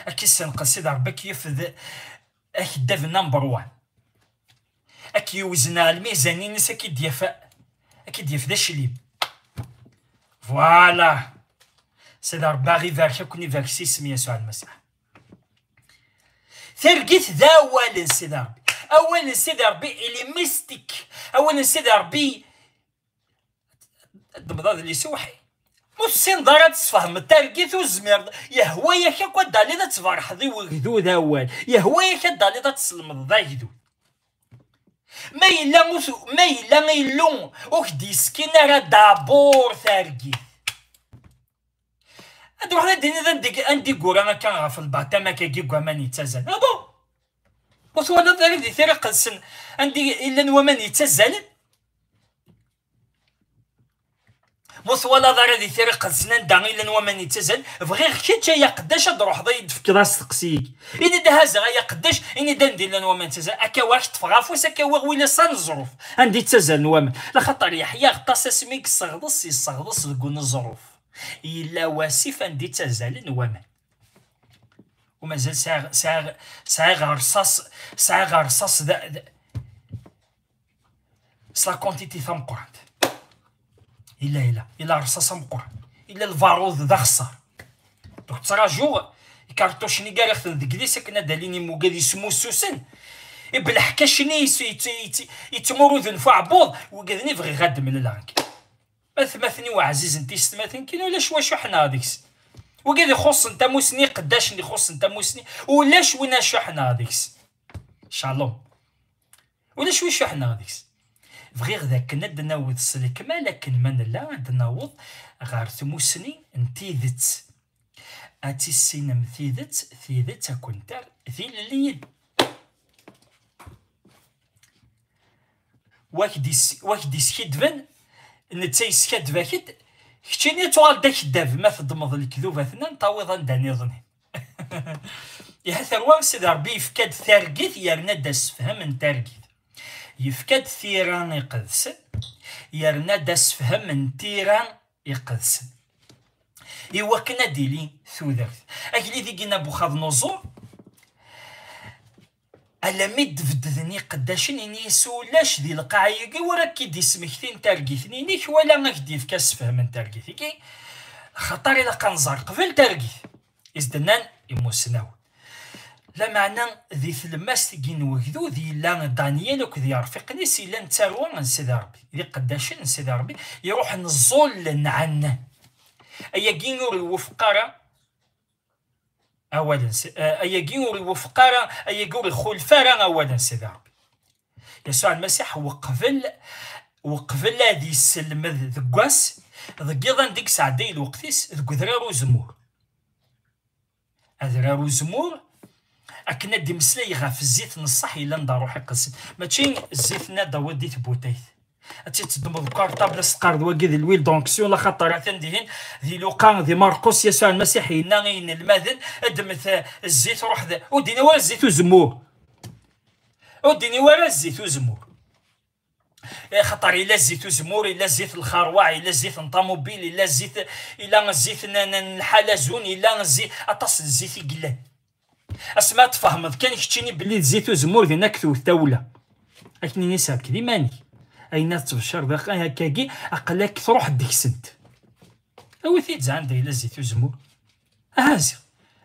Ad k-issenqes Sidi Ṛebbi, ad k-yaf d akeddab number one. Ad k-yewzen ɣer lmizan-ines, ad k-id-yaf, ad k-id-yaf d aclim. Voilà. Sidi Ṛebbi ad ɣ-ibarek akk, ad ibarek s yisem Yasuɛ Lmasiḥ. Targit d awal n Sidi Ṛebbi. Awal n Sidi Ṛebbi, il est mystique. Awal n Sidi Ṛebbi, ad d-temḍad lisiwḥi. Ur tessineḍ ara ad tesfehmeḍ targit, ur tezmireḍ. Yehwa-yak akk ad d-taliḍ ad tberḥeḍ i wegdud awal. Yehwa-yak ad d-taliḍ ad teslemdeḍ agdud. Ma yella ur t-, ma yella Illu ur k-d-yeskin ara d'abord targit. Ad ruḥeḍ ad d-tiniḍ anda i, anda i yura akka ɣef lbaṭam akkagi deg waman yettazalen. Ah bon? Ur twalaḍ ara di Tira Iqedsen anda i llan waman yettazalen? Ma ur twalaḍ ara di Tira Iqedsen anda i llan waman yettazalen, bɣiɣ kečč ay aqeddac ad d-ruḥeḍ ad yi-d-tefkeḍ asteqsi-agi. Ini-d: "Haza ay aqeddac, ini-d anda i llan waman yettazalen." Akka wa k-ṭṭfeɣ afus, akka wa ɣwil-as aneẓruf anda i ttazalen waman. Laxaṭer Yeḥya Aɣeṭṭas asmi i yesseɣḍes, yesseɣḍes deg uneẓruf. Yella wasif anda i ttazalen waman. U mazal sɛiɣ, sɛiɣ, sɛiɣ rṣaṣ, sɛiɣ rṣaṣ da, da, s la quantité tameqqrant. Yella, yella, yella rṣaṣ ameqqran. Yella lbarud d axeṣṣar. Donc, ttṛajuɣ Kartucen i garaɣ-ten deg yidis akken ad d-alin imugad yesmussusen. Ibelḥkac-nni yet-, yet-, yet-, yettmuruden f uɛebbuḍ, wigad-nni bɣiɣ ad d-mlaleɣ. Atmaten-iw ɛzizen, tiyessetmatin-iw, ulac wacu ḥenneɣ deg-s. Wigad ixuṣṣen tamusni, iqeddacen ixuṣṣen tamusni, ulac win acu ḥenneɣ deg-s. Shalom. Ulac wacu ḥenneɣ deg-s. Bɣiɣ d akken ad d-naweḍ s lekmal akken ma nella ad d-naweḍ ɣer tmusni n tidet. Ad tissinem tidet, tidet ad ken-terr d ilelliyen. Wa k-d-is-, wa k-d-iskidben, netta yeskaddeb-ak-d, keččini ad tuɣal d akeddab ma teddmeḍ lekdub atnan tawiḍ anda niḍen. Iha terwa, Sidi Ṛebbi yefka-d targit, yerna-d asefhem n targit. Yefka-d tira iqedsen, yerna-d asefhem n tira iqedsen. Iwakken ad d-tili tudert. Agellid i yenna Buxaḍnuẓur, alammi d-bedden iqeddacen, ini-as ulac di lqaɛa-agi wara k-id-ismektin targit-nni-inek, wala ad k-d-yefk asefhem n targit-agi, axaṭer ilaq ad nẓer qbel targit. I s-d-nnan imusnawen. Lameɛna di tlemmast-agi n wegdud, yella Danyal akked yirfiqen-is, yella n tarwa n Sidi Ṛebbi, d iqeddacen n Sidi Ṛebbi, iruḥen ẓẓullen ɛannan. Ayagi ur iwufeq ara awal n Si-, eh, ayagi ur iwufeq ara, ayagi ur ixulef ara awal n Sidi Ṛebbi. Yasuɛ Lmasiḥ weqbel, weqbel ad yesselmed deg wass, deg yiḍ anda i yesɛedday lweqt-is deg udrar uzemmur. Adrar uzemmur, akken ad d-imeslay ɣef zzit n ṣṣeḥ yellan d ṛṛuḥ iqedsen, mačči zzit-nni ad d-tawiḍ di tbutayt. Ad tt-teddmeḍ deg ukarṭabl, ad s-teqqareḍ wagi d l'huile d'onction, laxaṭer atan dihin, di Luqa, di Marqus, Yasuɛ Lmasiḥ yenna i yinelmaden, ddmet, eh, zzit, ruḥ d-, ur d-ini wara zzit uzemmur. Ur d-ini wara zzit uzemmur. Eh, xaṭer yella zzit uzemmur, yella zzit lxerwaɛ, yella zzit n ṭamubil, yella zzit, yella zzit n, n, n lḥalazun, yella zzit, aṭas n zzit i yellan. Asmi ad tfehmeḍ kan keččini belli d zzit uzemmur din ad k-tewwet tawla. Ad k-nini serked iman-ik. Ayen ad tbeccer daxel akkagi, aql-ak truḥ deg-sent. Awi-t-id anda yella zzit uzemmur. Aha ziɣ.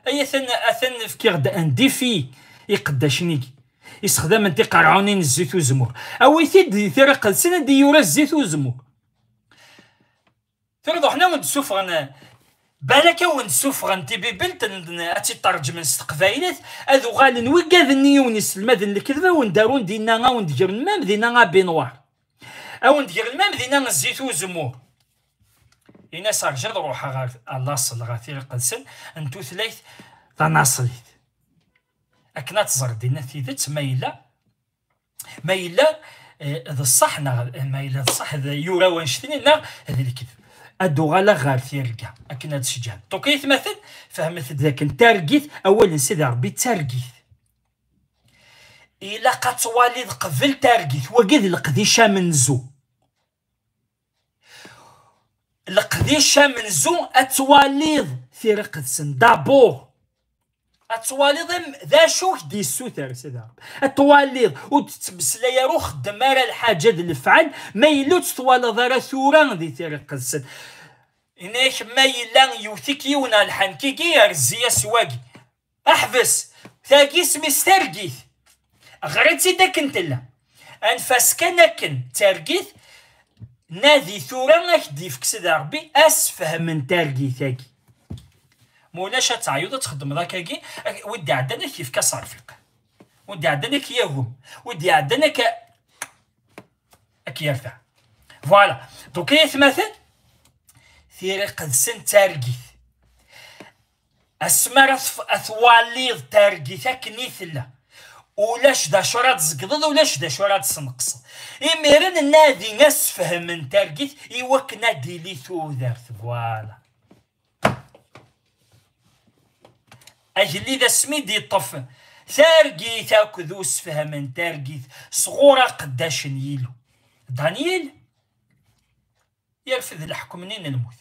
Ay atan, atan fkiɣ-d un défi i iqeddacen-igi. Issexdamen tiqerɛunin n zzit uzemmur. Awi-t-id di tira iqedsen ad d-yura zzit uzemmur. Tura ruḥen a wen-d-sufɣen, balak a wen-d-sufɣen tibibelt n, n, ad tt-id-tṛeǧmen s teqbaylit, ad uɣalen wigad-nni i wen-isselmaden lekdeb, a wen-d-arun dinna, a wen-d-gren mam dinna abinwar. A wen-d-gren mam dinna zzit uzemmur. Ini-as rǧu ad ruḥeɣ ɣer, à l'asl, ɣer tira iqedsen n tutlayt tanaṣlit. Akken ad tẓer dinna tidet ma yella Ma yella, eh, d ṣṣeḥ neɣ ma yella d ṣṣeḥ d yura wannect-nni neɣ d lekdeb. Ad d-uɣaleɣ ɣer tirga akken ad d-ceǧǧen. Donc, ay atmaten, fehmet-d dakken targit, awal n Sidi Ṛebbi d targit. Ilaq ad twaliḍ qbel targit, wagi d leqdic amenzu. Leqdic amenzu ad twaliḍ tira iqedsen. D'abord, ad twaliḍ am-, d acu k-d-yessuter Sidi Ṛebbi. Ad twaliḍ, ur d-tettmeslay ara, ur xeddem ara lḥaǧa d lefɛel, ma yella ur tt-twalaḍ ara tura di tira iqedsen. Ini-ak, ma yella yewwet-ik yiwen ɣer lḥank-igi, rzi-as wagi. Ḥbes, tagi isem-is targit. Ɣer-itt-id akken tella. Anef-as kan akken d targit, nadi tura ad k-d-yefk Sidi Ṛebbi asefhem n targit-agi. Ma ulac ad teɛyuḍ ad txedmeḍ akkagi, ak-, wi d-iɛeddan ad k-yefk aserfiq. Wi d-iɛeddan ad k-yagem. Wi d-iɛeddan ad k-, ad k-yerfeɛ. Voilà. Donc, ay atmaten, tira iqedsen d targit. Asmi ara tf-, ad twaliḍ targit akken i tella, ulac d acu ara tzegḍeḍ, ulac d acu ara tesneqseḍ. Imiren nadi asefhem n targit i wakken ad d-tili tudert. Voilà. Agellid asmi d-iṭṭef targit akked usefhem n targit sɣur aqeddac n Yillu, Danyal, yerfed leḥkem-nni n lmut.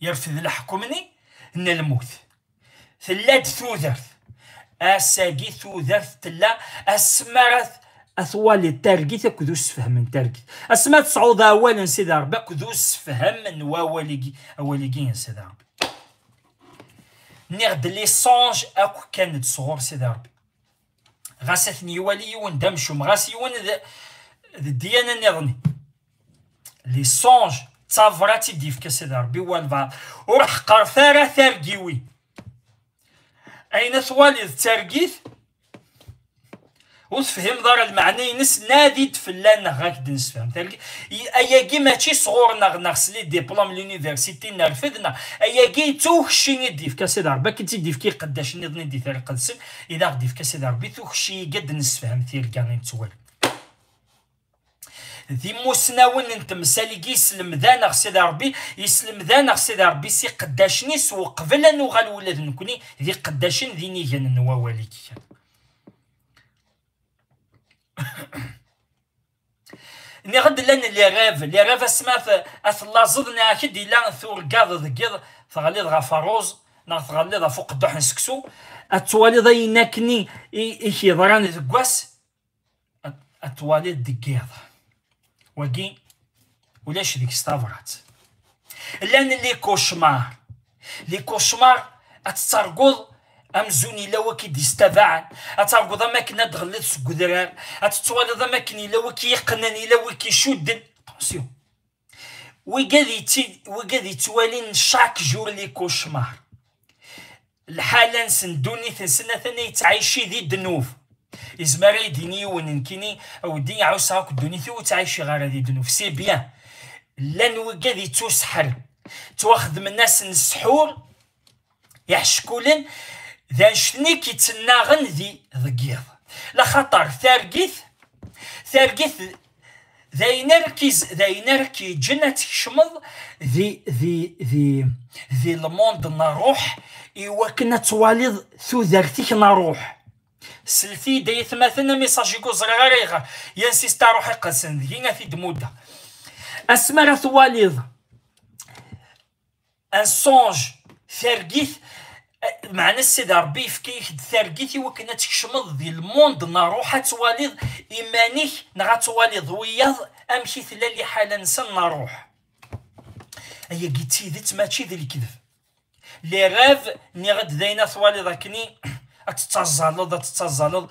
Yerfed leḥkem-nni n lmut. Tella-d tudert. Ass-agi tudert tella asmi ara t-, ad twaliḍ targit akked usefhem n targit. Asmi ad tesɛuḍ awal n Sidi Ṛebbi akked usefhem n wawal-agi, awal-agi n Sidi Ṛebbi. Nniɣ-d les songes akk kkan-d sɣur Sidi Ṛebbi. Ɣas ad ten-iwali yiwen d amcum, ɣas yiwen d, d ddiyana nniḍen. Les songes d tabrat i d-yefka Sidi Ṛebbi i walbeɛḍ. Ur ḥeqqret ara targiwin. Ayen a twaliḍ d targit, ur tefhimeḍ ara lmeɛna-ines, nadi-d fell-aneɣ ad k-d-nessefhem. Targit, i-, ayagi mačči sɣur-neɣ neɣ s les diplômes n l'université nerfed, neɣ ayagi d tukci i d-yefka Sidi Ṛebbi, akken i tt-id-yefka i iqeddacen nniḍen i d-ittar iqedsen, i d aɣ-d-yefka Sidi Ṛebbi tukci-agi ad d-nessefhem tirga i nettwali. D imusnawen n temsal-agi yeslemd-aneɣ Sidi Ṛebbi, yeslemd-aneɣ Sidi Ṛebbi s iqeddacen-is, uqbel ad nuɣal ula d nekkni d iqeddacen d inigan n wawal-agi kan. Nniɣ-d llan les rêves, les rêves asmi ad t-, ad tellaẓeḍ, nniɣ-ak-d yella turgaḍ deg iḍ, teɣliḍ ɣef ṛṛuz, neɣ teɣliḍ ɣef uqedduḥ n seksu, ad twaliḍ ayen akkenni i, i k-yeḍran deg wass, ad, ad twaliḍ deg yiḍ. Wagi, ulac deg-s tabrat. Llan les cauchemars. Les cauchemars, ad tettarguḍ amzun yella waki d-istabaɛen, ad targuḍ am akken ad d-tɣelliḍ seg udrar, ad tettwaliḍ am akken yella waki yeqqnen, yella waki icudden. Attention. Wigad yetti-, wigad yettwalin chaque jour les cauchemars. Lḥala-nsen, ddunit-nsen, atan yettɛici di ddnub. Yezmer ad yi-d-yini yiwen nekkini, a weddi, ɛusseɣ akk ddunit-iw, ur ttɛiciɣ ara di ddnub. C'est bien. Llan wigad yettusḥren. Ttwaxedmen-asen ssḥur, iḥeckulen, d annect-nni i k-yettnaɣen di, deg yiḍ. Laxaṭer targit, targit d ayen ara k-iz-, d ayen ara k-yeǧǧen ad tkecmeḍ di, di, di, di lmond n ṛṛuḥ, i wakken ad twaliḍ tudert-ik n ṛṛuḥ. Slet-iyi-d ay atmaten, amiṣaj-agi ur ẓriɣ ara ayɣer. Yan sista Ṛuḥ Iqedsen, deg-i ad t-id-muddeɣ. Asmi ara twaliḍ un songe, targit, eh, meɛna Sidi Ṛebbi yefka-yak-d targit i wakken ad tkecmeḍ di lmond n ṛṛuḥ, ad twaliḍ iman-ik neɣ ad twaliḍ wiyaḍ amek i tella liḥala-nsen n ṛṛuḥ. Ayagi d tidet, mačči d lekdeb. Les rêves, nniɣ-d d ayen ad twaliḍ akkenni, ad tettaẓẓaleḍ, ad tettaẓẓaleḍ,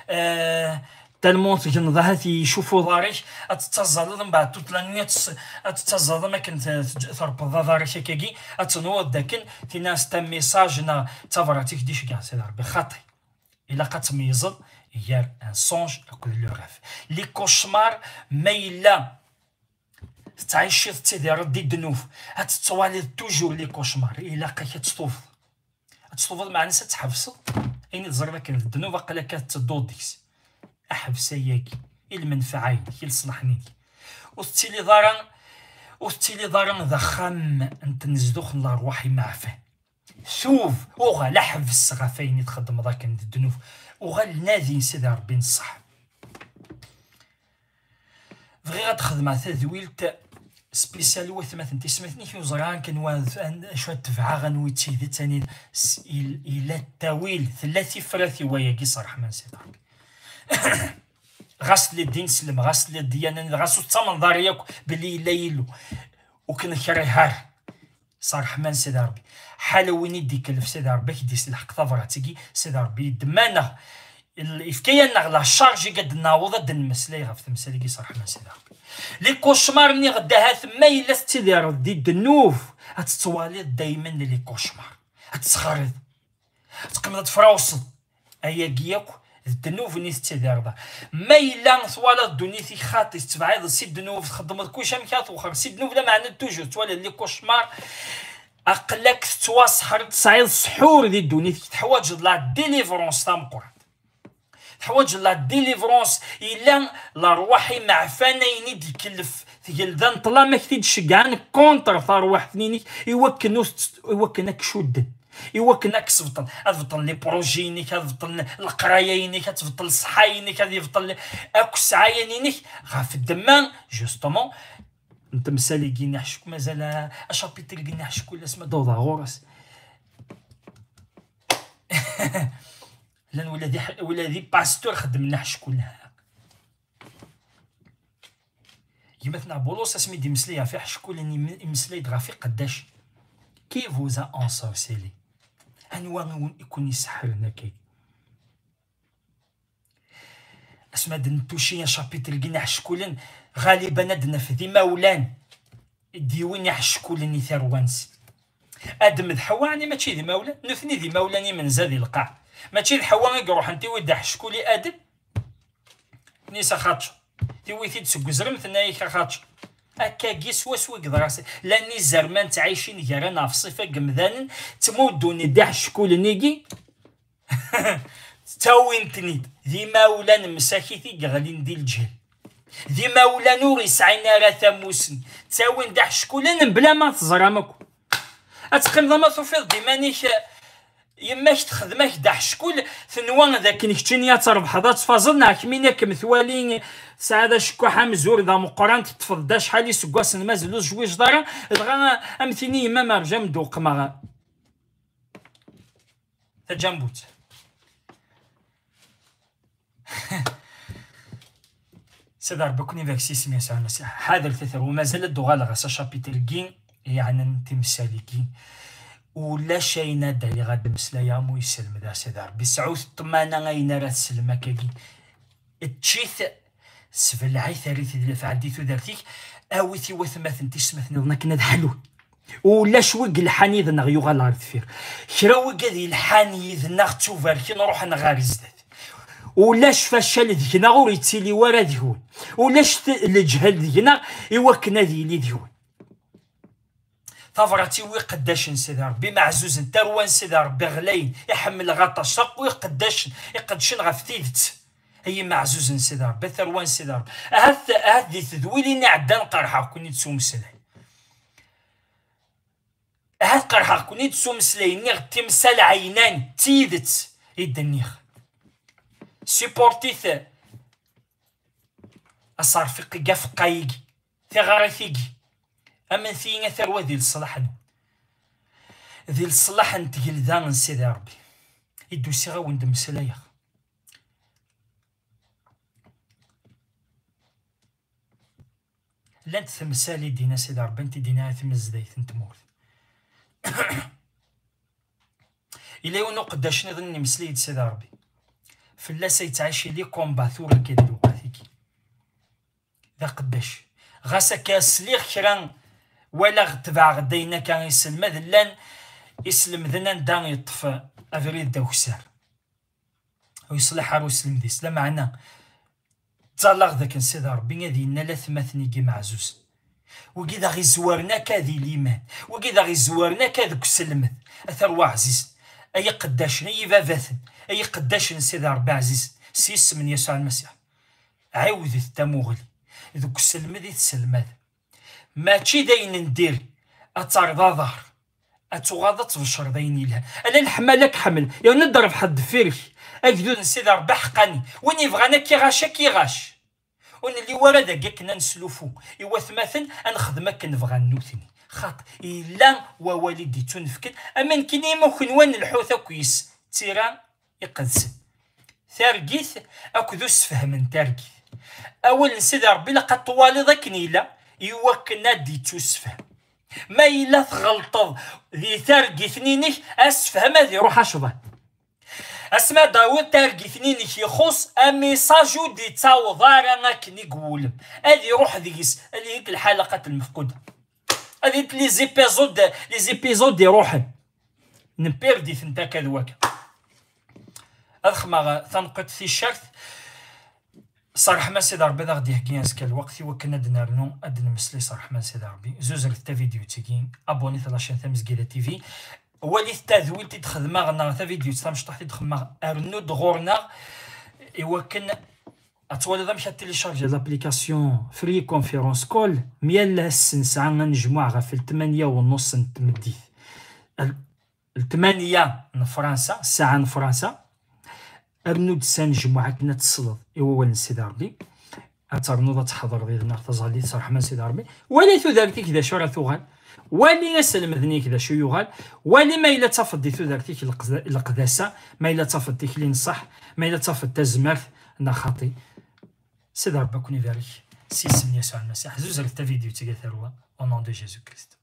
eh, tellement tegneḍ ahat icuf uḍar-ik, ad tettaẓẓaleḍ, mbeɛd toute la nuit ad tes-, ad tettaẓẓaleḍ am akken te-, te-, trebbḍeḍ aḍar-ik akkagi, ad tenwiḍ d akken tinna c'est un message neɣ d tabrat i k-d-iceggɛen Sidi Ṛebbi. Xaṭi. Ilaq ad tmeyyzeḍ gar un songe akked le rêve. Les cauchemars, ma yella tettɛiciḍ, tettidireḍ di ddnub, ad tettwaliḍ toujours les cauchemars, ilaq-ak ad testufuḍ. Ad testufuḍ, meɛna ad tḥebseḍ ayen i teẓriḍ akken d ddnub, aql-ak ad tedduḍ deg-s. Aḥbes ayagi, i lmenfaɛa-inek, i leṣlaḥ-inek. Ur tettiliḍ ara, ur tettiliḍ ara d axxam n tnezduɣt n lerwaḥ imeɛfan. Tub, uɣal aḥbes ɣef ayen i txeddmeḍ akken d ddnub. Uɣal nadi Sidi Ṛebbi n ṣṣeḥ. Bɣiɣ ad xedmeɣ tadwilt spécial i watmaten tismatin-ik, ur ẓriɣ akken wa, an-, acu ad tebɛeɣ, anwa i d tidet, ani s-, il-, ila ttawil, tella tifrat i wayagi s ṛṛeḥma n Sidi Ṛebbi. Ɣas tella d ineslem, ɣas tella d ddiyana, ɣas ur tettamneḍ ara yakk belli yella Yillu, ur k-nekriha ara. S ṛṛeḥma n Sidi Ṛebbi. Ḥala win i d-ikellef Sidi Ṛebbi, ak-d-iselḥeq tabrat-agi, Sidi Ṛebbi yeddem-aneɣ, il-, yefka-yaneɣ la charge i ad d-naweḍ ad d-nemmeslay ɣef temsal-agi s ṛṛeḥma n Sidi Ṛebbi. Les cauchemars, nniɣ-d ahat ma yella tettidireḍ di ddnub, ad tettwaliḍ daymen les cauchemars. Ad tesxeriḍ. Teqqimeḍ ad tefrawseḍ. Ayagi yakk d ddnub-nni tettidireḍ. Ma yella twalaḍ ddunit-ik xaṭi, tettebɛiḍ si ddnub, txeddmeḍ kullec amek ara twexxer si ddnub, lameɛna toujours tettwaliḍ les cauchemars, aql-ak tettwaseḥreḍ, tesɛiḍ ssḥur di ddunit-ik, teḥwaǧeḍ la délivrance tameqqrant. Teḥwaǧeḍ la délivrance, yella lerwaḥ imeɛfan ayen i d-ikellef tgelda n ṭṭlam ak-t-id-ceggɛen contre tarwiḥt-nni-inek, i wakken ur tt-, i wakken ad k-cudden. I wakken ad k-sbeṭlen, ad beṭlen les projets-inek, ad beṭlen leqraya-inek, ad tbeṭel ṣṣeḥḥa-inek, ad yebṭel akk ssɛaya-inek ɣef ddemma, justement, n temsal-agi n Ḥecku. Mazal a-, achapitre-agi n Ḥecku, asma d-awḍeɣ ɣur-s. Llan ula d iḥ-, ula d ipastur xeddmen Ḥecku. Gma-tneɣ Bulus asmi d-imeslay ɣef iḥeckulen, im-, imeslay-d ɣef iqeddacen. Qui vous a ensorcelé? Anwa i wen-, i ken-iseḥḥren akkagi? Asmi ad nettuci acapitre-agi n Iḥeckulen, ɣaliban ad d-naf d imawlan i d-yewwin Iḥeckulen i tarwa-nsen. Adem d Ḥawa, ɛni mačči d imawlan? Nutni d imawlan imenza di lqaɛ. Mačči d Ḥawa i iruḥen tiwi d Aḥeckul i Adem? Nis axaṭer. Tiwi-t-id seg uzrem, tenna-yak axaṭer. Akkagi swaswa i yeḍra s-, llan izerman ttɛicin gar-aneɣ ɣef ṣṣifa n yemdanen, ttmuddun-d Iḥeckulen-igi, ttawin-ten-id. D imawlan msakit i yeɣlin di lǧehd. D imawlan ur yesɛin ara tamusni. Ttawin-d Iḥeckulen mebla ma teẓram akk. Ad teqqimeḍ ama tufiḍ-d iman-ik, eh, yemma-k texdem-ak-d Aḥeckul, tenwa d akken keččini ad trebḥeḍ, ad tfazeḍ, neɣ kemmini akken twali tesɛiḍ acekkuḥ amzur d ameqqran, teṭṭfeḍ-d acḥal iseggasen mazal ur tezwijeḍ ara, dɣa am tini yemma merjam d uqmeɣ. Taǧambut. Sidi Ṛebbi ad ken-ibarek s yisem Yasuɛ Lmasiḥ. Ḥader taterwa, mazal ad d-uɣaleɣ ɣer acapitre-agi yeɛnan timsal-agi. Ulac ayen ad d-aliɣ ad d-mmeslayeɣ am uselmed a Sidi Ṛebbi. Sɛut ṭṭmana ayen ara teslem akkagi. Ečč-it, sbelleɛ-it, err-it d lefɛel di tudert-ik, awi-t i watmaten tismaten-iḍen akken ad ḥlun. Ulac wi yelḥan yid-neɣ yuɣal ɣer deffir. Kra wigad yelḥan yid-neɣ ttubarken ruḥen ɣer zdat. Ulac facal deg-neɣ ur yettili wara deg-wen. Ulac t-, leǧhel deg-neɣ i wakken ad yili deg-wen. Tabrat-iw iqeddacen Sidi Ṛebbi, imeɛzuzen, tarwa n Sidi Ṛebbi ɣlayen, iḥemmel-aɣ aṭas, akk iqeddacen, iqeddcen ɣef tidet. Ay imeɛzuzen Sidi Ṛebbi, a tarwa n Sidi Ṛebbi. Ahat, ahat di tedwilin iɛeddan qerḥeɣ-ken-id s umeslay. Ahat qerḥeɣ-ken-id s umeslay, nniɣ-d timsal ɛeynan, d tidet i d-nniɣ. Supportit aserfiq-agi, afeqqay-agi, tiɣarit-agi, amen-iyi a tarwa di leṣlaḥ-nwen, di leṣlaḥ n tgelda n Sidi Ṛebbi i d-usiɣ a wen-d-mmeslayeɣ. Llant temsal i d-yenna Sidi Ṛebbi, i d-yenna i tmezdayt n tmurt. Yella yiwen uqeddac niḍen yemmeslay-d Sidi Ṛebbi. Fell-as ay yettɛici les combats tura akka di lewqat-agi. D aqeddac. Ɣas akka sliɣ kra, walaɣ, tebɛeɣ-d ayen akka iselmad, llan iselmden anda yeṭṭef abrid d akessar. Ur yeṣliḥ ara uselmed-is. Lameɛna, ttẓallaɣ dakken Sidi Ṛebbi ad yennal atmaten-agi meɛzuzen. Wigi d aɣ-izwaren akka di liman. Wigi d aɣ-izwaren akka deg uselmed. A tarwa ɛzizen, ay iqeddacen, ay ibabaten, ay iqeddacen n Sidi Ṛebbi ɛzizen, s yisem n Yasuɛ Lmasiḥ, ɛiwdet tamuɣli deg uselmed i tselmadem. Mačči d ayen n diri ad terreḍ aḍar, ad tuɣaleḍ ad tbecreḍ ayen yelhan. Ala leḥmala ad k-ḥemmel, yerna ad d-rebḥeḍ deffir-k. Agdud n Sidi Ṛebbi aḥeqqani, win yebɣan ad k-iɣac, ad k-iɣac. Ur nelli wara dagi akken ad neslufu i watmaten, ad nexdem akken bɣan nutni. Xaṭ, yella wawal i d-ittunefken, am nekkini imi ur kenwi ad nelḥut akk yis, d tira iqedsen. Targit akked usefhem n targit. Awal n Sidi Ṛebbi ilaq ad twaliḍ akken yella, i wakken ad d-ittusefhem. Ma yella tɣelṭeḍ di targit-nni-inek, asefhem ad iruḥ acḍan. Asmi ad d-tawiḍ targit-nni-inek ixuṣ, amiṣaj ur d-ittaweḍ ara akken i iwulem. Ad iruḥ deg-s, ad yili lḥalaqat lmefquda. Ad yili les épisodes, les épisodes iruḥen. Npirdi-tent akka d wakka. Ad xedmeɣ tanqiḍt ticcert. S ṛṛeḥma n Sidi Ṛebbi ad aɣ-d-iheggi azekka lweqt i wakken ad d-nernu ad d-nemmeslay s ṛṛeḥma n Sidi Ṛebbi. Zuzret tavidyut-agi, abonnit la chaîne Tamezgida T V. Walit tadwilt i d-xedmeɣ neɣ tavidyut tamecṭuḥt i d-xedmeɣ, rnu-d ɣur-neɣ i wakken ad twaliḍ amek ad télécharger l'application Free Conference Call. Myal ass nesɛa anejmuɛ ɣef ltmanya u nnuṣ n tmeddit. Al-, ltmanya n Fransa, ssaɛa n Fransa. Rnu-d s anejmuɛ akken ad tesleḍ i wawal n Sidi Ṛebbi. Ad ternuḍ ad tḥeḍreḍ yid-neɣ taẓallit s ṛṛeḥma n Sidi Ṛebbi. Wali tudert-ik d acu ara tuɣal. Wali aselmed-nni-k d acu yuɣal. Wali ma yella tafeḍ di tudert-ik leqda-, leqdasa, ma yella tafeḍ tikli n ṣṣeḥ, ma yella tafeḍ tazmert neɣ xaṭi. Sidi Ṛebbi ad ken-ibarek s yisem n Yasuɛ Lmasiḥ. Zuzret tavidyut-agi a tarwa, au nom de Jésus-Christ.